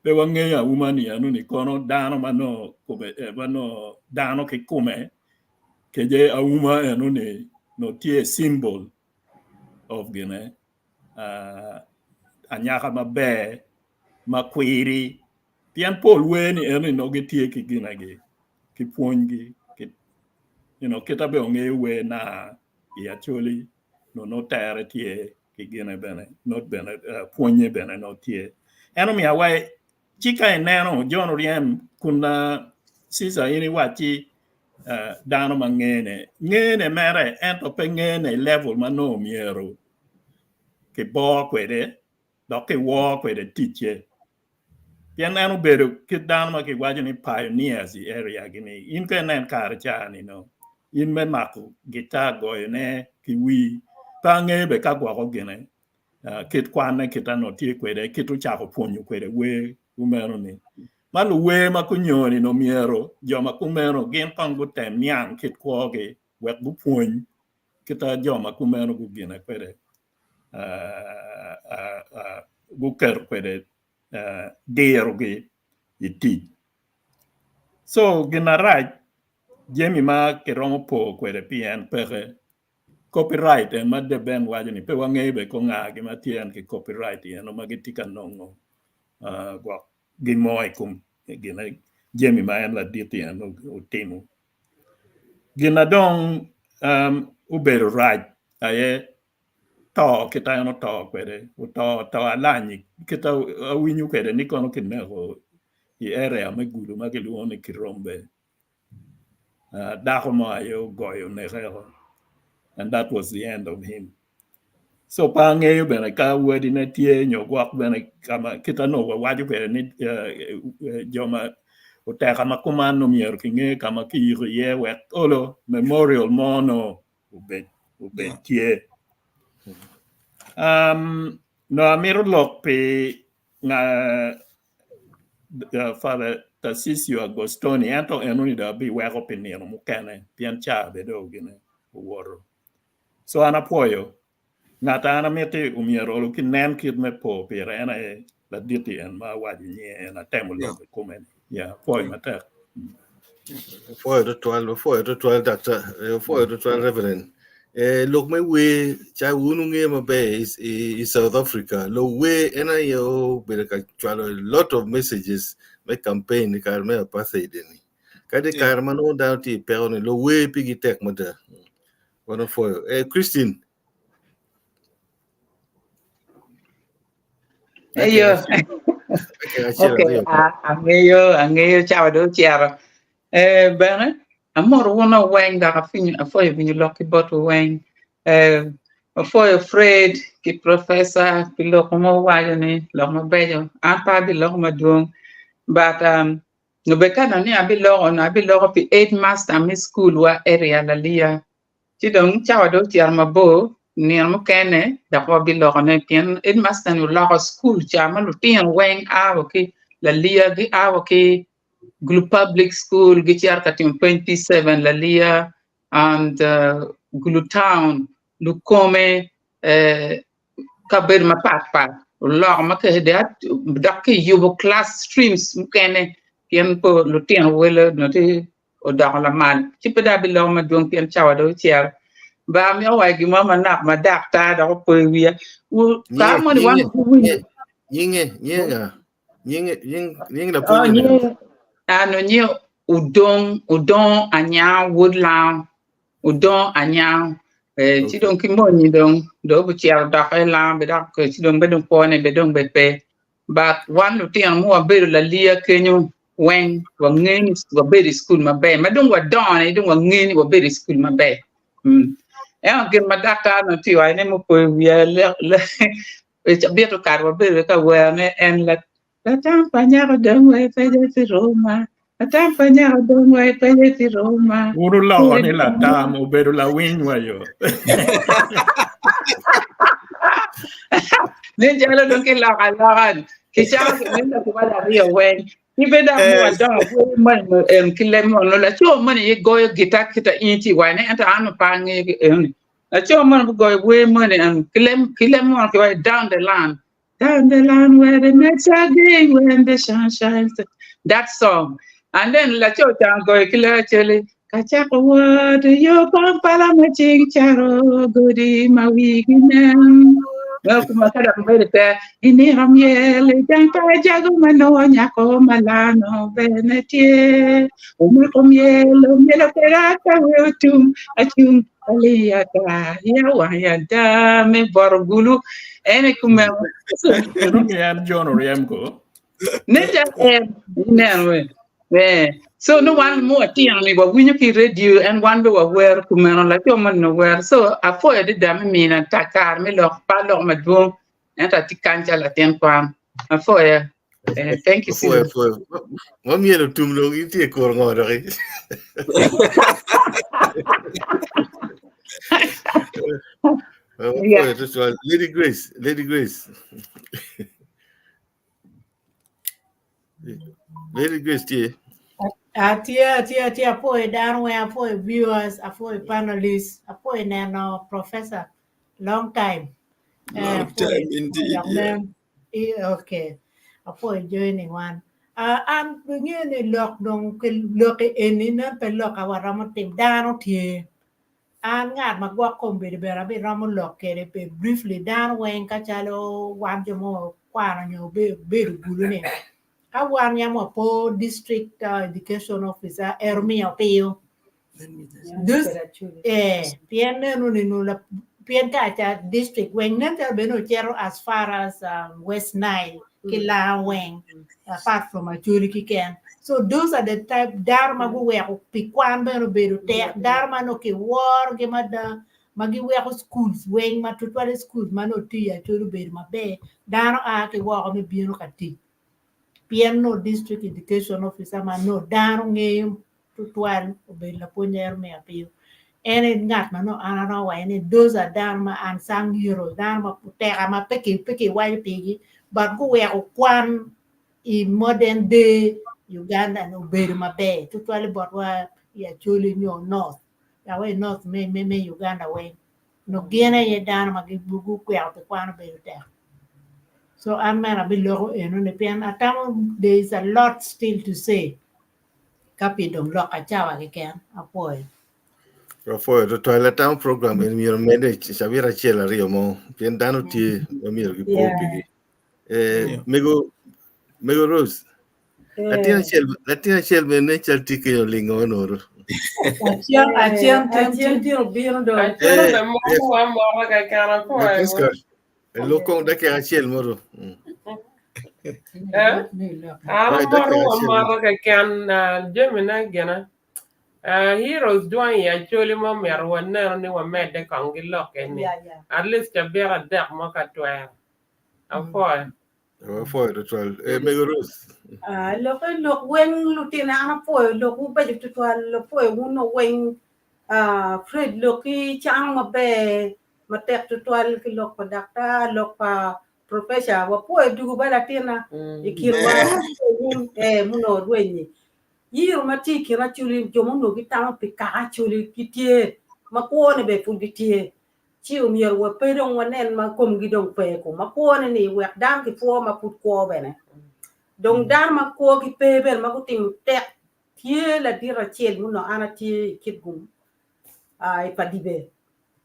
Speaker 3: pe wangeyo Auma ni eno ni kono dano ma nongo kome ma nongo dano kikome keje Auma eno ni nongo tye symbol of gine anyaka maber ma kwiri pien pol wer ni eno ni nongo gitye ki ginegi ki pwonygi ki you know kita bene ongeyo wer naa i Acholi nongo tere tye ki gine bene nongo bene pwonye bene nongo tye en omiyo awaci ci ka ineno John Oryem kun Caesar in iwacci dano ma ngene ngene mere ento pe ngene i level ma nongo myero kibor kwede dok kiwor kwede ticce pien en obedo kit dano ma kiwaco ni pioneers i area gi ni in ka inen kare ca ni no in me mako gitar goyone ki wii pe angeyo bene ka gwoko gine kit kwane kit onongo tye kwede kit ocako pwonyo kwede wer kumeno ni ma luwer ma kunyoni ni myero jo ma kumeno gin kong gutem niang kit kwogi wek gupwony kit a jo ma kumeno gugine kwede guketo kwede dirogi i tic. So gin marac jami ma kiromo po kwede pi en peke copyright en ma The Ben waco ni pe wangeyo bene ko nga ma tye en ki copyright eno ma gitye ka nongo gwok gin mo i kom jami ma en ladit-ti en otimo. Gin na dong obedo rac aye to kit ma en oto kwede oto to alany kit ma awinyo kwede ni kono kineko i area me gudo ma kilwongo ni Kirombe dako mo aye ogoyo oneke and that was the end of him so pe angeyo bene ka wadine tye nyo gwok bene kit ma onongo wawaco kwede ni jo ma oteka ma kuman myero kinge ka ma kiyiko iye wek olo memorial mo nongo obed obed tye. Um, no amito lok pi nga Father Tarcisio Agostoni ento enoni dong abiweko pi nino mukene pien ca bene dong gine owoto. So an apwoyo ngat an amiti omyero olo kinen kit me po pire en aye laditi en ma awaco nyinge en atemo lok i kome ni. Yeah, apwoyo matek.
Speaker 1: Apwoyo tutwal, apwoyo tutwal Dr. Apwoyo tutwal Reverend. Eh, lok me wer ca wun wungeyo maber i, i South Africa lok wer en aye obedo ka cwalo a lot of messages me campaign i kare me apartheid ni. Kadi i kare ma nongo dano tye i peko ni lok wer pigi tek mada. Wan apwoyo. Eh, Christine.
Speaker 2: Eyo. Okay, angeyo, angeyo cawa dong ocito. Eh, bene, amoro wun weng dok apwoyo winyo lok ki botwu weng. Eh, apwoyo Fred ki Professor pi lok ma wuwaco ni lok mabeco. An pe abiloko madwong, but um, obed ka nongo ni abiloko, onongo abiloko pi headmaster me school wa area Laliya. Ci dong cawa dong ocito mabor, nino mukene dok wabilokone pien headmaster ni oloko school ca ma lutino weng a wa ki Laliya gia wa ki Gulu public school gicito ka timo peny P7 Laliya and Gulu town Lukome kabedo mapat pat oloko ma dok kiyubo class streams mukene pien lutino welo nongo tye odoko lamal ci pe dong abiloko madwong pien cawa dong ocito. Ba amito waco gin mo manok ma daktar dok opoyo wiya. Kare moni wan
Speaker 1: Nyinge, nyinge, nyinge nga? Nyinge, nying, nying lapwony ni nga?
Speaker 2: Ano nyinge Udong, Udong Anyang Wod Lango. Udong Anyang. Eh, ci dong ki monyi dong, dong obucito dok i lango be dok ci dong be dong kwone be dong be pe. But wan lutino mu wabedo laliya kenyo weng wangeyo ni wabedo i cukul maber ma dong wadongo ni dong wangeyo ni wabedo i cukul maber. Mm. Ento gin ma daktar onongo tye waco ni mupoyo wiya cabit okato wabedo ka wero ne en la.
Speaker 4: Latam pa nyako dong wa ipeje pi Roma. Latam pa nyako dong wa ipeje pi Roma.
Speaker 3: Wun oloko ni latam obedo lawiny wa yo.
Speaker 4: Nen calo dong kiloko aloka ni. Kicako ki nen dok kiwaco aryo weng. Ki be dok
Speaker 1: Eh.
Speaker 4: wa dongo wer moni no en ki leb mono laco moni aye goyo gita kita in itye iwaco ni ento an pe angeyo ki enoni. Laco moni gugoyo wer moni en ki leb ki leb mono kiwaco down the line down the line where the nights are going when the sun shines that song and then laco ca ogoyo ki leb aceli kacako wot yo Kampala ma ceng caro godi ma wigi nen ma ka dok bedo te inino myel i jang pa jago ma nongo nyako ma lano bene tye omako myel omyelo kweda ka we otum acung aliyata ya wang yada me boro gulu en i kumeno
Speaker 3: Eno nge an John Oryem ko.
Speaker 4: Nen calo en ineno we. Eh. So no wan mu atino ni wawinyo ki radio en wan be wawero kumeno laco moni nowero. So apwoyo adada me mina ta kare me lok pa lok madwong ento atye kany calo latin kwan. Apwoyo. Eh, thank you
Speaker 1: Apwoyo,
Speaker 4: Susan.
Speaker 1: apwoyo. Ma myero otum dong itye kuro ngo doki.
Speaker 4: Yeah.
Speaker 1: Apwoyo tutwal. Lady Grace, Lady Grace. Lady Grace tye.
Speaker 6: Atye, atye, atye, apwoyo dano weng, apwoyo viewers, apwoyo panelists, apwoyo neno professor, long time. Eh,
Speaker 7: Long
Speaker 6: apwoyo,
Speaker 7: time indeed,
Speaker 6: dok
Speaker 7: yeah.
Speaker 6: nen, i- okay, apwoyo joining wan. Ah, an ingeyo ni lok dong ki lok eni nen pe lok a waromo timo, dano tye. An ngat ma gwok kombeddi bene abiromo lok kwede pe briefly dano weng ka calo wan jo mo kwano nyo bedo gulu ni ka wan yam wapo district education officer ero miyo piyo eh pien neno ni pien kaca district weng nen calo bene ocito as far as West Nile ki Lango weng apart from Acholi kiken. So those are the type dano ma guweko pi kwan bene obedo tek dano ma nongo kiworogi mada ma giweko schools weng ma tutwale schools ma nongo tye i Acholi obedo maber dano a ki woko me bino ka tic pien nongo district education officer ma nongo dano ngeyo tutwal obedo lapwony ero me apiyo. En aye ngat ma nongo an aromo waco ni those are dano ma unsung heroes, dano ma oteka ma pe kiwaco pigi but guweko kwan i modern day Uganda ni obedo maber tutwale botwa i Acholi nyo North wa i North me Uganda weng nongo gin aye dano ma guweko pi kwan obedo tek. So an mere abiloko enoni pien atamo there is a lot still to say. ka pi dong loka cawa keken apwoyo.
Speaker 1: Apwoyo tutwal atamo program eni myero omedde i cabit acel aryo mo pien dano tye ma myero gipo
Speaker 6: Yeah.
Speaker 1: pigi. Eh, mego mego Rose latin acel latin acel bene nen cal tye kenyo olingo onoro.
Speaker 6: Acen acen tem
Speaker 8: Acen tye obino dong.
Speaker 9: Acen
Speaker 1: Eh,
Speaker 9: be moko wa moko keken apwoyo.
Speaker 1: Francisca, lok kong dakika acel moto. Mm.
Speaker 9: Eh? An
Speaker 1: Right,
Speaker 9: amoro
Speaker 1: dakika
Speaker 9: wa
Speaker 1: acel.
Speaker 9: moro keken jamine gina. Heroes dwong i Acholi ma omyero wanenu ni wamedde kong ki lok eni.
Speaker 6: Yeah, yeah.
Speaker 9: At least cabit adek mo ka twero. Apwoyo.
Speaker 1: Apwoyo tutwal. Eh, mego Rose.
Speaker 8: Ah, lok lok weng lutina an apwoyo lok wubeco tutwal apwoyo wun weng ah, Fred lok ki cano maber matek tutwal ki lok pa daktar lok pa professor wapwoyo dugu ba latina i kinwa wun eh muno rwenyi yiro ma tye i kin acholi jo muno gitamo pi kaka acholi gitye ma kwone bene pud gitye ci omyero wa pe dong wanen ma komgi dong pe ku ma kwone ni wek dano ki pwo ma pud kwo bene dong dano ma kwogi pe bene ma gutimo tek tye ladit acel muno an atye i Kitgum i Padibe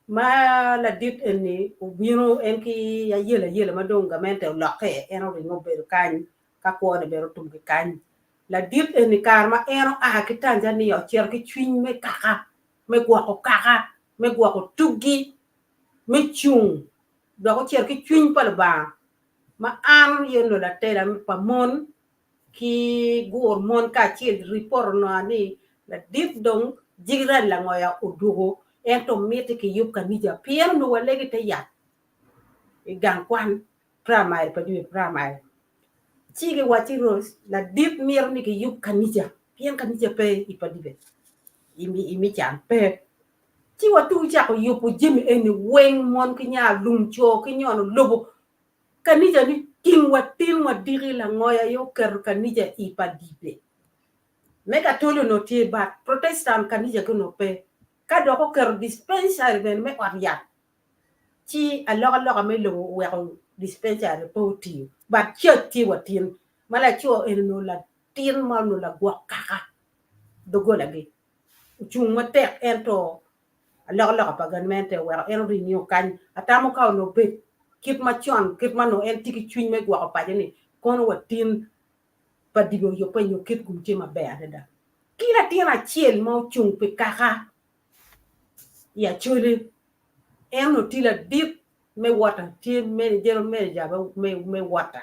Speaker 8: ma ladit eni obino en ki ayela ayela ma dong gamente olokke en oringo obedo kany ka kwone bene otum ki kany ladit eni kare ma en oa ki Tanzania ocito ki cwiny me kaka me gwoko kaka me gwoko tuggi me cung dok ocito ki cwiny pa Lubanga ma an aye onongo latela pa mon ki gur mon kacel ripot onongo ni ladit dong jiran langoya odwogo ento miti kiyub kanica pien onongo walego i te yat i gang kwan primary pa jami primary. Ci giwacci Rose, ladit mito ni giyub kanica, pien kanica pe i Padibe, i Mican pe. Ci watu cako yubo jami eni weng, mon ki nya lum, co ki nyono lobo. Kanica ni ting wa tin wa diki langoya aye oketo kanica i Padibe. Me Katoli onongo tye but Protestant kanica gi onongo pe. Ka dok oketo dispensary bene me ot yat ci alokaloka me lobo oweko dispensary pe otiyo but church tye wa tin ma laco eni onongo latin ma onongo lagwok kaka dogolagi ocung matek ento alokaloka pa gamente oweko en oringo kany atamo ka onongo bed kit macon kit ma onongo en tye ki cwiny me gwoko paco ni kono wa tin pa dibe oyubbe nyo kit gum tye maber adada ki latin acel ma ocung pi kaka i Acholi en onongo tye ladit me water tye general manager me water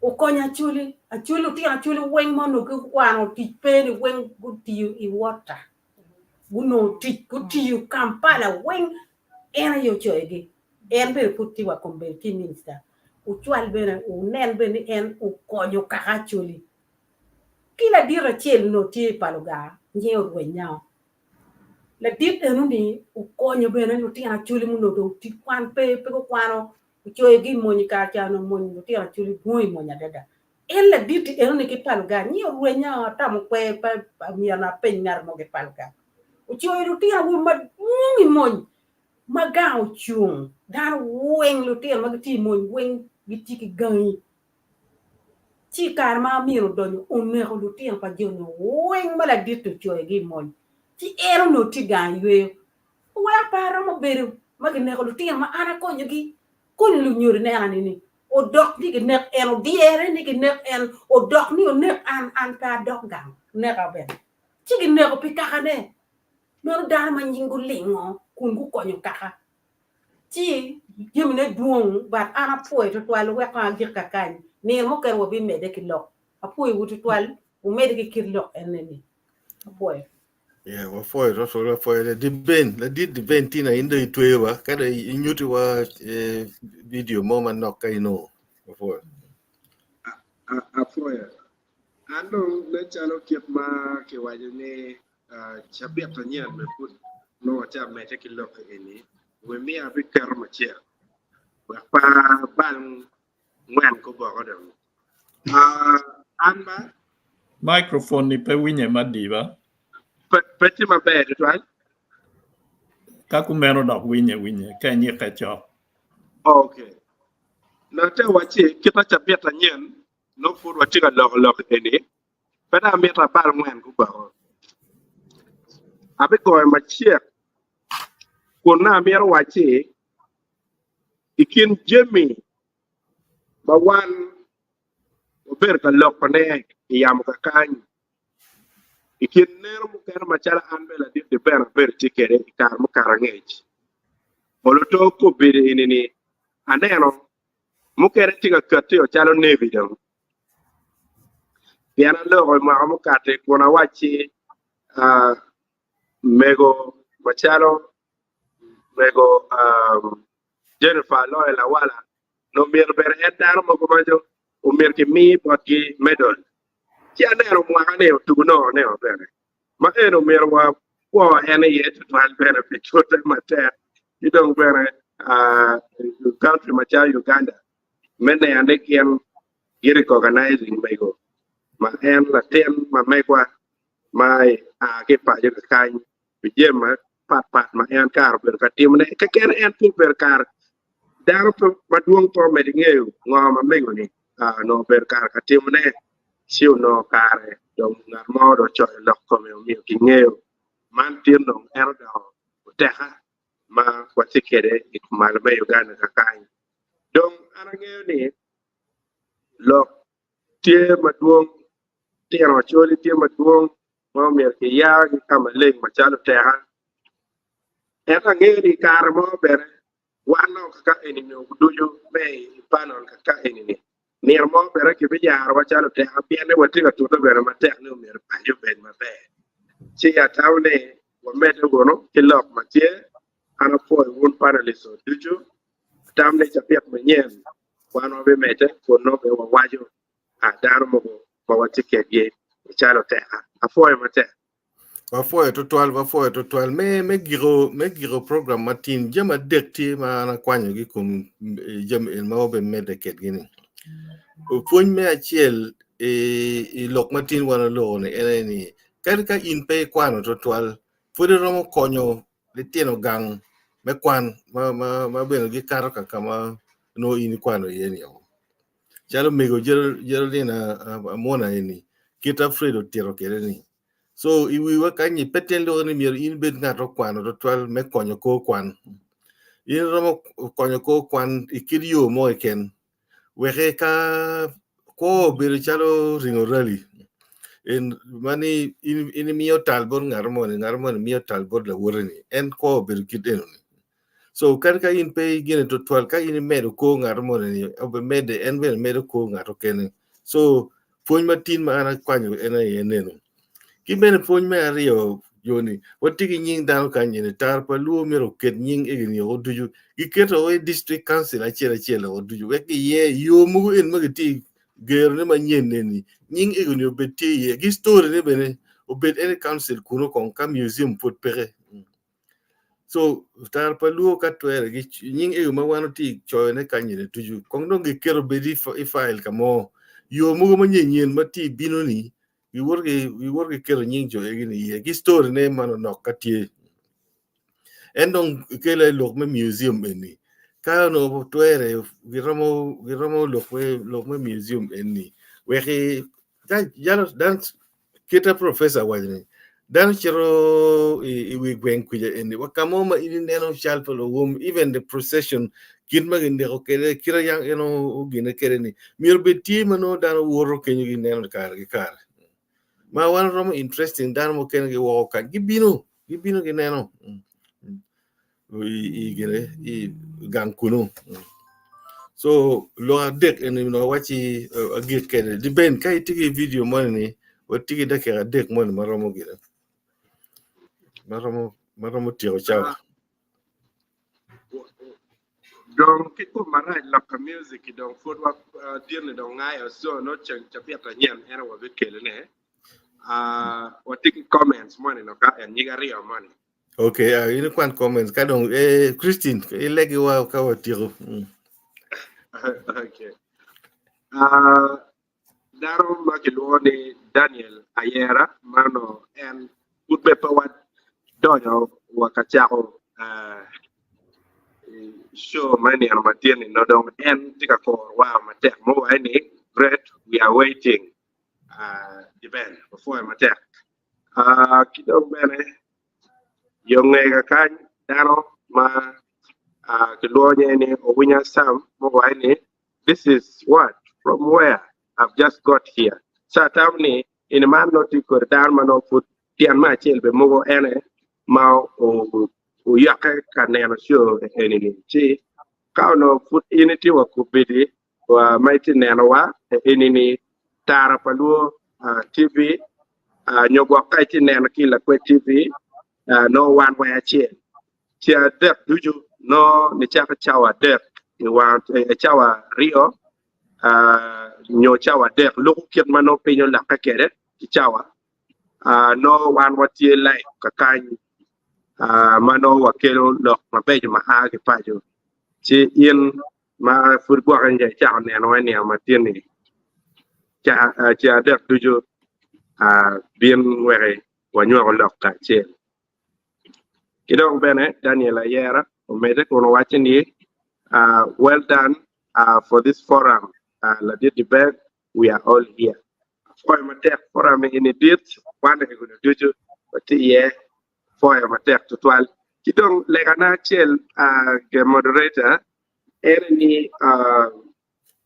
Speaker 8: okonyo Acholi, Acholi lutino Acholi weng ma onongo gukwano tic pe ni weng gutiyo i water gunongo tic gutiyo Kampala weng en aye ocoyogi en bene pud tye wa kombeddi tye minista ocwal bene wunen bene ni en okonyo kaka Acholi. Ki ladit acel onongo tye i pa Lugar, nyinge orwenyao. Ladit eno-ni okonyo bene lutino Acholi ma onongo dong tic kwan pe, pe gukwano, ocoyogi i mony i kare ca onongo mony lutino Acholi dwong i mony adada. En ladit-ti eno-ni ki pa Lugar, nyinge orwenyao, atamo kwer pe myero apeny ngat mo ki pa Lugar. Ocoyo lutino awobe madwong i mony ma gang ocung, dano weng lutino ma gitye i mony weng gitye ki gangi. Ci i kare ma Amin odonyo, oneko lutino pa jo-ni weng ma ladit-ti ocoyogi i mony, ci en onongo tye gang yweyo. Oweko pe aromo bedo ma gineko lutino ma an akonyogi. Koni lunyodo ineno nini? Odok ni ginek en, odyere ni ginek en, odok ni onek an, an pe adok gang, oneka bene. Ci gineko pi kakane. Meno dano ma nying gulingo kun gukonyo kaka. Ci jamine dwong but an apwoyo tutwal wek kong agik kakany nino mukene wabimedde ki lok apwoyowu tutwal wumedde ki kit lok ene ni apwoyo.
Speaker 1: Yeah, wapwoyo tutwal wapwoyo ladit Ben ladit di Ben tina in dong itweyo wa ka dong inyuti wa eh, video mo manok ka inongo wapwoyo.
Speaker 7: Apwoyo. An dong nen calo kit ma kiwaco ni Cabit anyen bene pud nongo atye ka medde ki lok eni, wi miyo abiketo macek wek pe abal ngwen guboko dong. An ba.
Speaker 3: Microphone ni pe winye madiba.
Speaker 7: Pe tye maber tutwal.
Speaker 3: Ka kumeno dok winye winye ka inyikke cok.
Speaker 7: Okay. Nate wacci kita cabit anyen nongo pud watye ka loko lok eni. Pe dong amito abal ngwen gubako. Abigoyo macek kun nongo amito wacci i kin jami ma wan wabedo ka lokone i yamo kakany, i kin neno mukene macalo an bene ladit Deben abedo tye kwede i kare mukato angec, olo to kobedo eni-ni aneno mukene tye ka katti o calo nebi dong. Pien aloko i mwaka mukati kun awacci, Mego macalo mego Jennifer Aloy Lawala nongo myero bene en dano mogo ma omyero kimi botgi medal. Ci aneno mwaka-ni otugo nongo bene ma eni omyero wakwo en iye tutwal bene pi cute matek ki dong bene country macalo Uganda me neno ni gin gi recognizing mego ma en latin ma megwa ma a ki paco kakany pi jami mapat pat ma en kare obedo ka timone keken en pe obedo kare dano pe madwong pe omedo ngeyo ngo ma mego ni onongo obedo kare ka timone ci onongo kare dong ngat mo dong ocoyo lok kome omiyo kingeyo man tin dong en odoko oteka ma watye kwede i kumalo me Uganda kakany. Dong an angeyo ni lok tye madwong, tino Acholi tye madwong ma omyero kiyargi ka maleng macalo oteka. Ento angeyo ni i kare mo bene wan nongo kaka eni nyo ducu me i panel kaka eni-ni, nino mo bene kibiyarowa calo oteka pien ni watye ka tute bene matek ni omyero paco obed maber. Ci atamo ni wamedde wunu ki lok ma tye. An apwoyo wun panelists ducu. Atam ni cabit manyen. Wan wabimedde kun nongo bene wawaco dano mogo ma watye kwedgi calo oteka. Apwoyo matek.
Speaker 1: Wapwoyo tutwal, wapwoyo tutwal. Me, me giko, me giko program matin, jami adek tye ma an akwanyogi i kom jami eni ma wabimedde kedgi-ni. Pwony me acel i, i lok matin wan oloko-ni en aye ni, kadi ka in pe ikwano tutwal, pud iromo konyo litino gang me kwan ma, ma, ma bene gikato ka ka ma nongo in ikwano iye-ni. Calo mego Geraldine Amwona eni, kit Alfred otito kwede-ni. So i wiwa kanyi pe tyen loko ni myero in ibed ngat okwano tutwal me konyo kor kwan. In iromo konyo kor kwan i kit yo mo keken weke ka kwo obedo calo ringo rally in mani in imiyo tal bot ngat moni ngat moni miyo tal bot lawote ni en kwo obedo kit eno ni. So kadi ka in pe igene tutwal ka in imedo kor ngat moni ni obimede en bene medo kor ngat okene. So pwony matin ma an akwanyo en aye neno. Ki bene pwony me aryo joni watye ki nying dano kany eni tara pa luo myero oket nying egini oko ducu giketo i district council acel acel oko ducu wek giye yo mogo eni ma gitye gerone manyen eni nying egoni obed tye iye ki story ne bene obed ene council kuno kong ka museum pud peke. So tara pa luo ka twere gi nying ego ma wan otye coyone kany eni ducu kong dong giketo bed i file ka mo yo mogo ma nyen nyen ma tye bino ni giwoto giwoto giketo nying jo egi ni iye ki story ne manonok ka tye en dong kelo i lok me museum eni ka onongo twere giromo giromo lok me lok me museum eni weki ka jalo dano Kita professor waco ni dano cito i wi gweng kwija eni wa ka mo ma in ineno cal pa luwum even the procession kit ma gineko kwede kit yang en ogine kwede ni myero bed tye ma nongo dano woto kenyo gineno kare ki kare ma wan romo interesting dano mukene giwoko kany gibino gibino gineno i gine i gang kunu so lok adek eni onongo awaci agik kede diben ka itye ki video moni ni watye ki dakika adek moni maromo gine maromo maromo tyeko cawa
Speaker 7: Dong ki kom marac loka music dong pud wa dyeni dong ngayo so nongo ceng cabit anyen en aye wabikelone watye ki comments moni loka en nyig aryo moni.
Speaker 1: Okay, in ikwan comments ka dong eh, Christine ilegiwa ka watyeko.
Speaker 7: Okay. Dano ma kilwongo ni Daniel Ayera mano en pud be pe wadonyo wa ka cako show me nino matin ni no dong en tye ka koro wa matek mo waco ni great we are waiting event wapwoyo matek. Ki dong bene yo ngega kany dano ma kilwongo nyinge ni Owinya Sam ma owaco ni this is what from where I've just got here so atamo ni ini man nongo tye kodi dano ma nongo pud tyen me acel bene mogo ene ma oyokke ka neno show eni ni ci ka onongo pud in itye wa kubedi ma itye nenowa eni ni Tara pa Luo TV nyo gwok ka itye neno ki Lakwed TV nongo wan weng acel. Ce adek ducu nongo nicako cawa adek i cawa aryo nyo cawa adek luko kit ma nongo piny olokke kwede ki cawa nongo wan watye live kakany ma nongo wakelo lok mabeco ma a ki paco ci in ma pud gwokke nyo icako neno wa nino matin-ni, ce adek ducu bin wek wanywako lok kacel. Ki dong bene Daniel Ayera omedde kun owaco ni, Well done for this forum ladit Dibeng, we are all here. Apwoyo matek forum eni dit, wan egoni ducu watye iye. Pwoyo matek tutwal. Ki dong legana acel ke moderator ene ni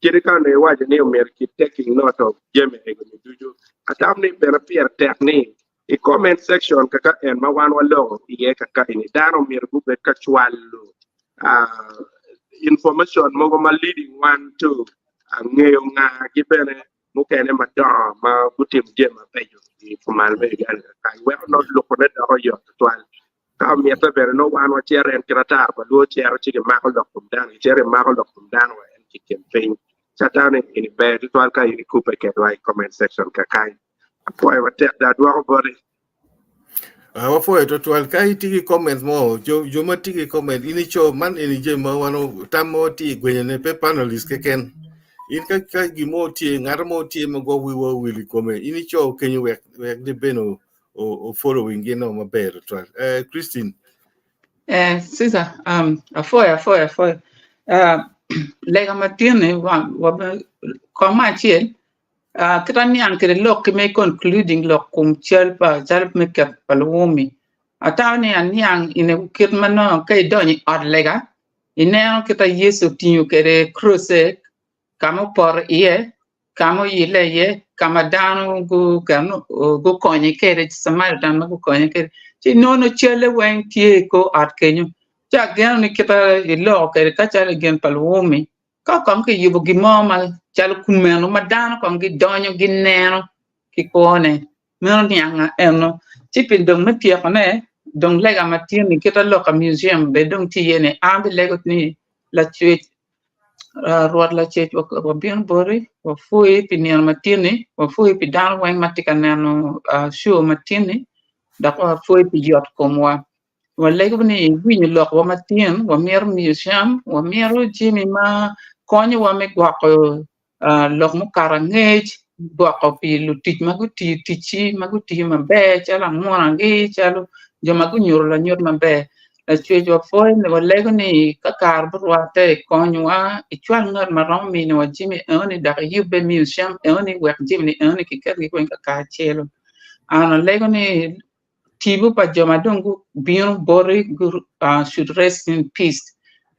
Speaker 7: kite ka onongo iwaco ni omyero ki taking note of jami egoni ducu atamo ni bene pire tek ni i comment section kaka en ma wan waloko iye kaka eni dano omyero gubed ka cwalo information mogo ma leading wan to ngeyo nga gi bene mukene madongo ma gutimo jami mabeco i kumal me Uganda kany weko nongo lukone doko yot tutwal. Ka omitte bene nongo wan wacito en kit atar pa luo cito ci gimako lok kom dano gicito gimako lok kom dano wa en. i kin piny. Catan eni ber tutwal ka in ikubbe kedwa i comment section kakany. Apwoyo matek do adwoko boti.
Speaker 1: Ah, wapwoyo twatwal ka itye ki comment mo jo, jo ma tye ki comment in ico man eni jami ma wan tam ma watye i gwenyone pe panelist keken in ka, ka gin mo tye ngat mo tye ma gwok wiwa owil i kome in ico kenyo wek wek di bene o, o, o following gin no maber twatwal. Eh, Christine
Speaker 4: Eh, Caesar, um, afoyo, afoyo, afoyo. Uh, lega matin-ni, wa, wa, kong ma acel, uh, kita niang kede lok ki me concluding lok kum cal pa cal me ket pa luwumi. Atamo ni aniang ine kit ma nongo ka idonyo i ot lega, ineno kita Yecu otingo kede croce ka ma opoto iye, ka ma oyille iye, ka ma dano gukonye kwede, Samaritan ma gukonye kwede, ci nongo calle weng tye i kor ot kenyo. Ci ageno ni kit ma iloko kwede ka calo i gin pa luwum-mi, ka kong kiyubo gin mo macalo kumeno ma dano kong gidonyo gineno ki kwone, meno nianga eno. Ci pi dong me tyekone, dong lega ma tye-ni kit ma lok pa museum bene dong tye iye-ni, an abilego ni Lacwec Rwot lacec wabino boti wapwoyi pi nino matin-ni wapwoyi pi dano weng ma tye ka neno show matin-ni dok wapwoyi pi yot komwa walego ni iwinyo lokwa matin wamito miyo cam wamito jami ma konyowa me gwoko lok mukato angec gwoko pi lutic ma gutiyo ticci ma gutiyo maber calo angunagi calo jo ma gunyuto lanyut maber lacwec wapwoyo ni walego ni ka kare burwatte ikonywa icwal ngat ma romo miniwa jami enoni dok iyubbe miyo cam enoni wek jami ni enoni kiketgi weng kakacelo an alego ni tipo pa jo ma dong gubino boti should rest in peace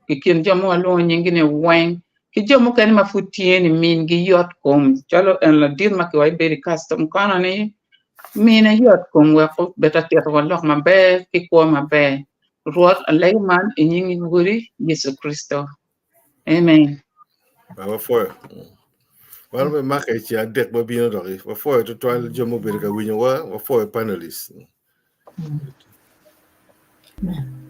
Speaker 4: i kin jo ma walwongo nyinggi ni weng ki jo mukene ma pud tye ni mingi yot kom calo en ladit ma kiwaco bedo i custom kono ni mine yot kom wek obed atito wa lok maber ki kwo maber. Rwot alego man i nying Wodi Yecu Kricito. Amen.
Speaker 1: Wapwoyo. Wan be make i ceng adek ma bino doki. Wapwoyo tutwal jo ma obedo ka winyowa, wapwoyo panelists.
Speaker 6: Amen.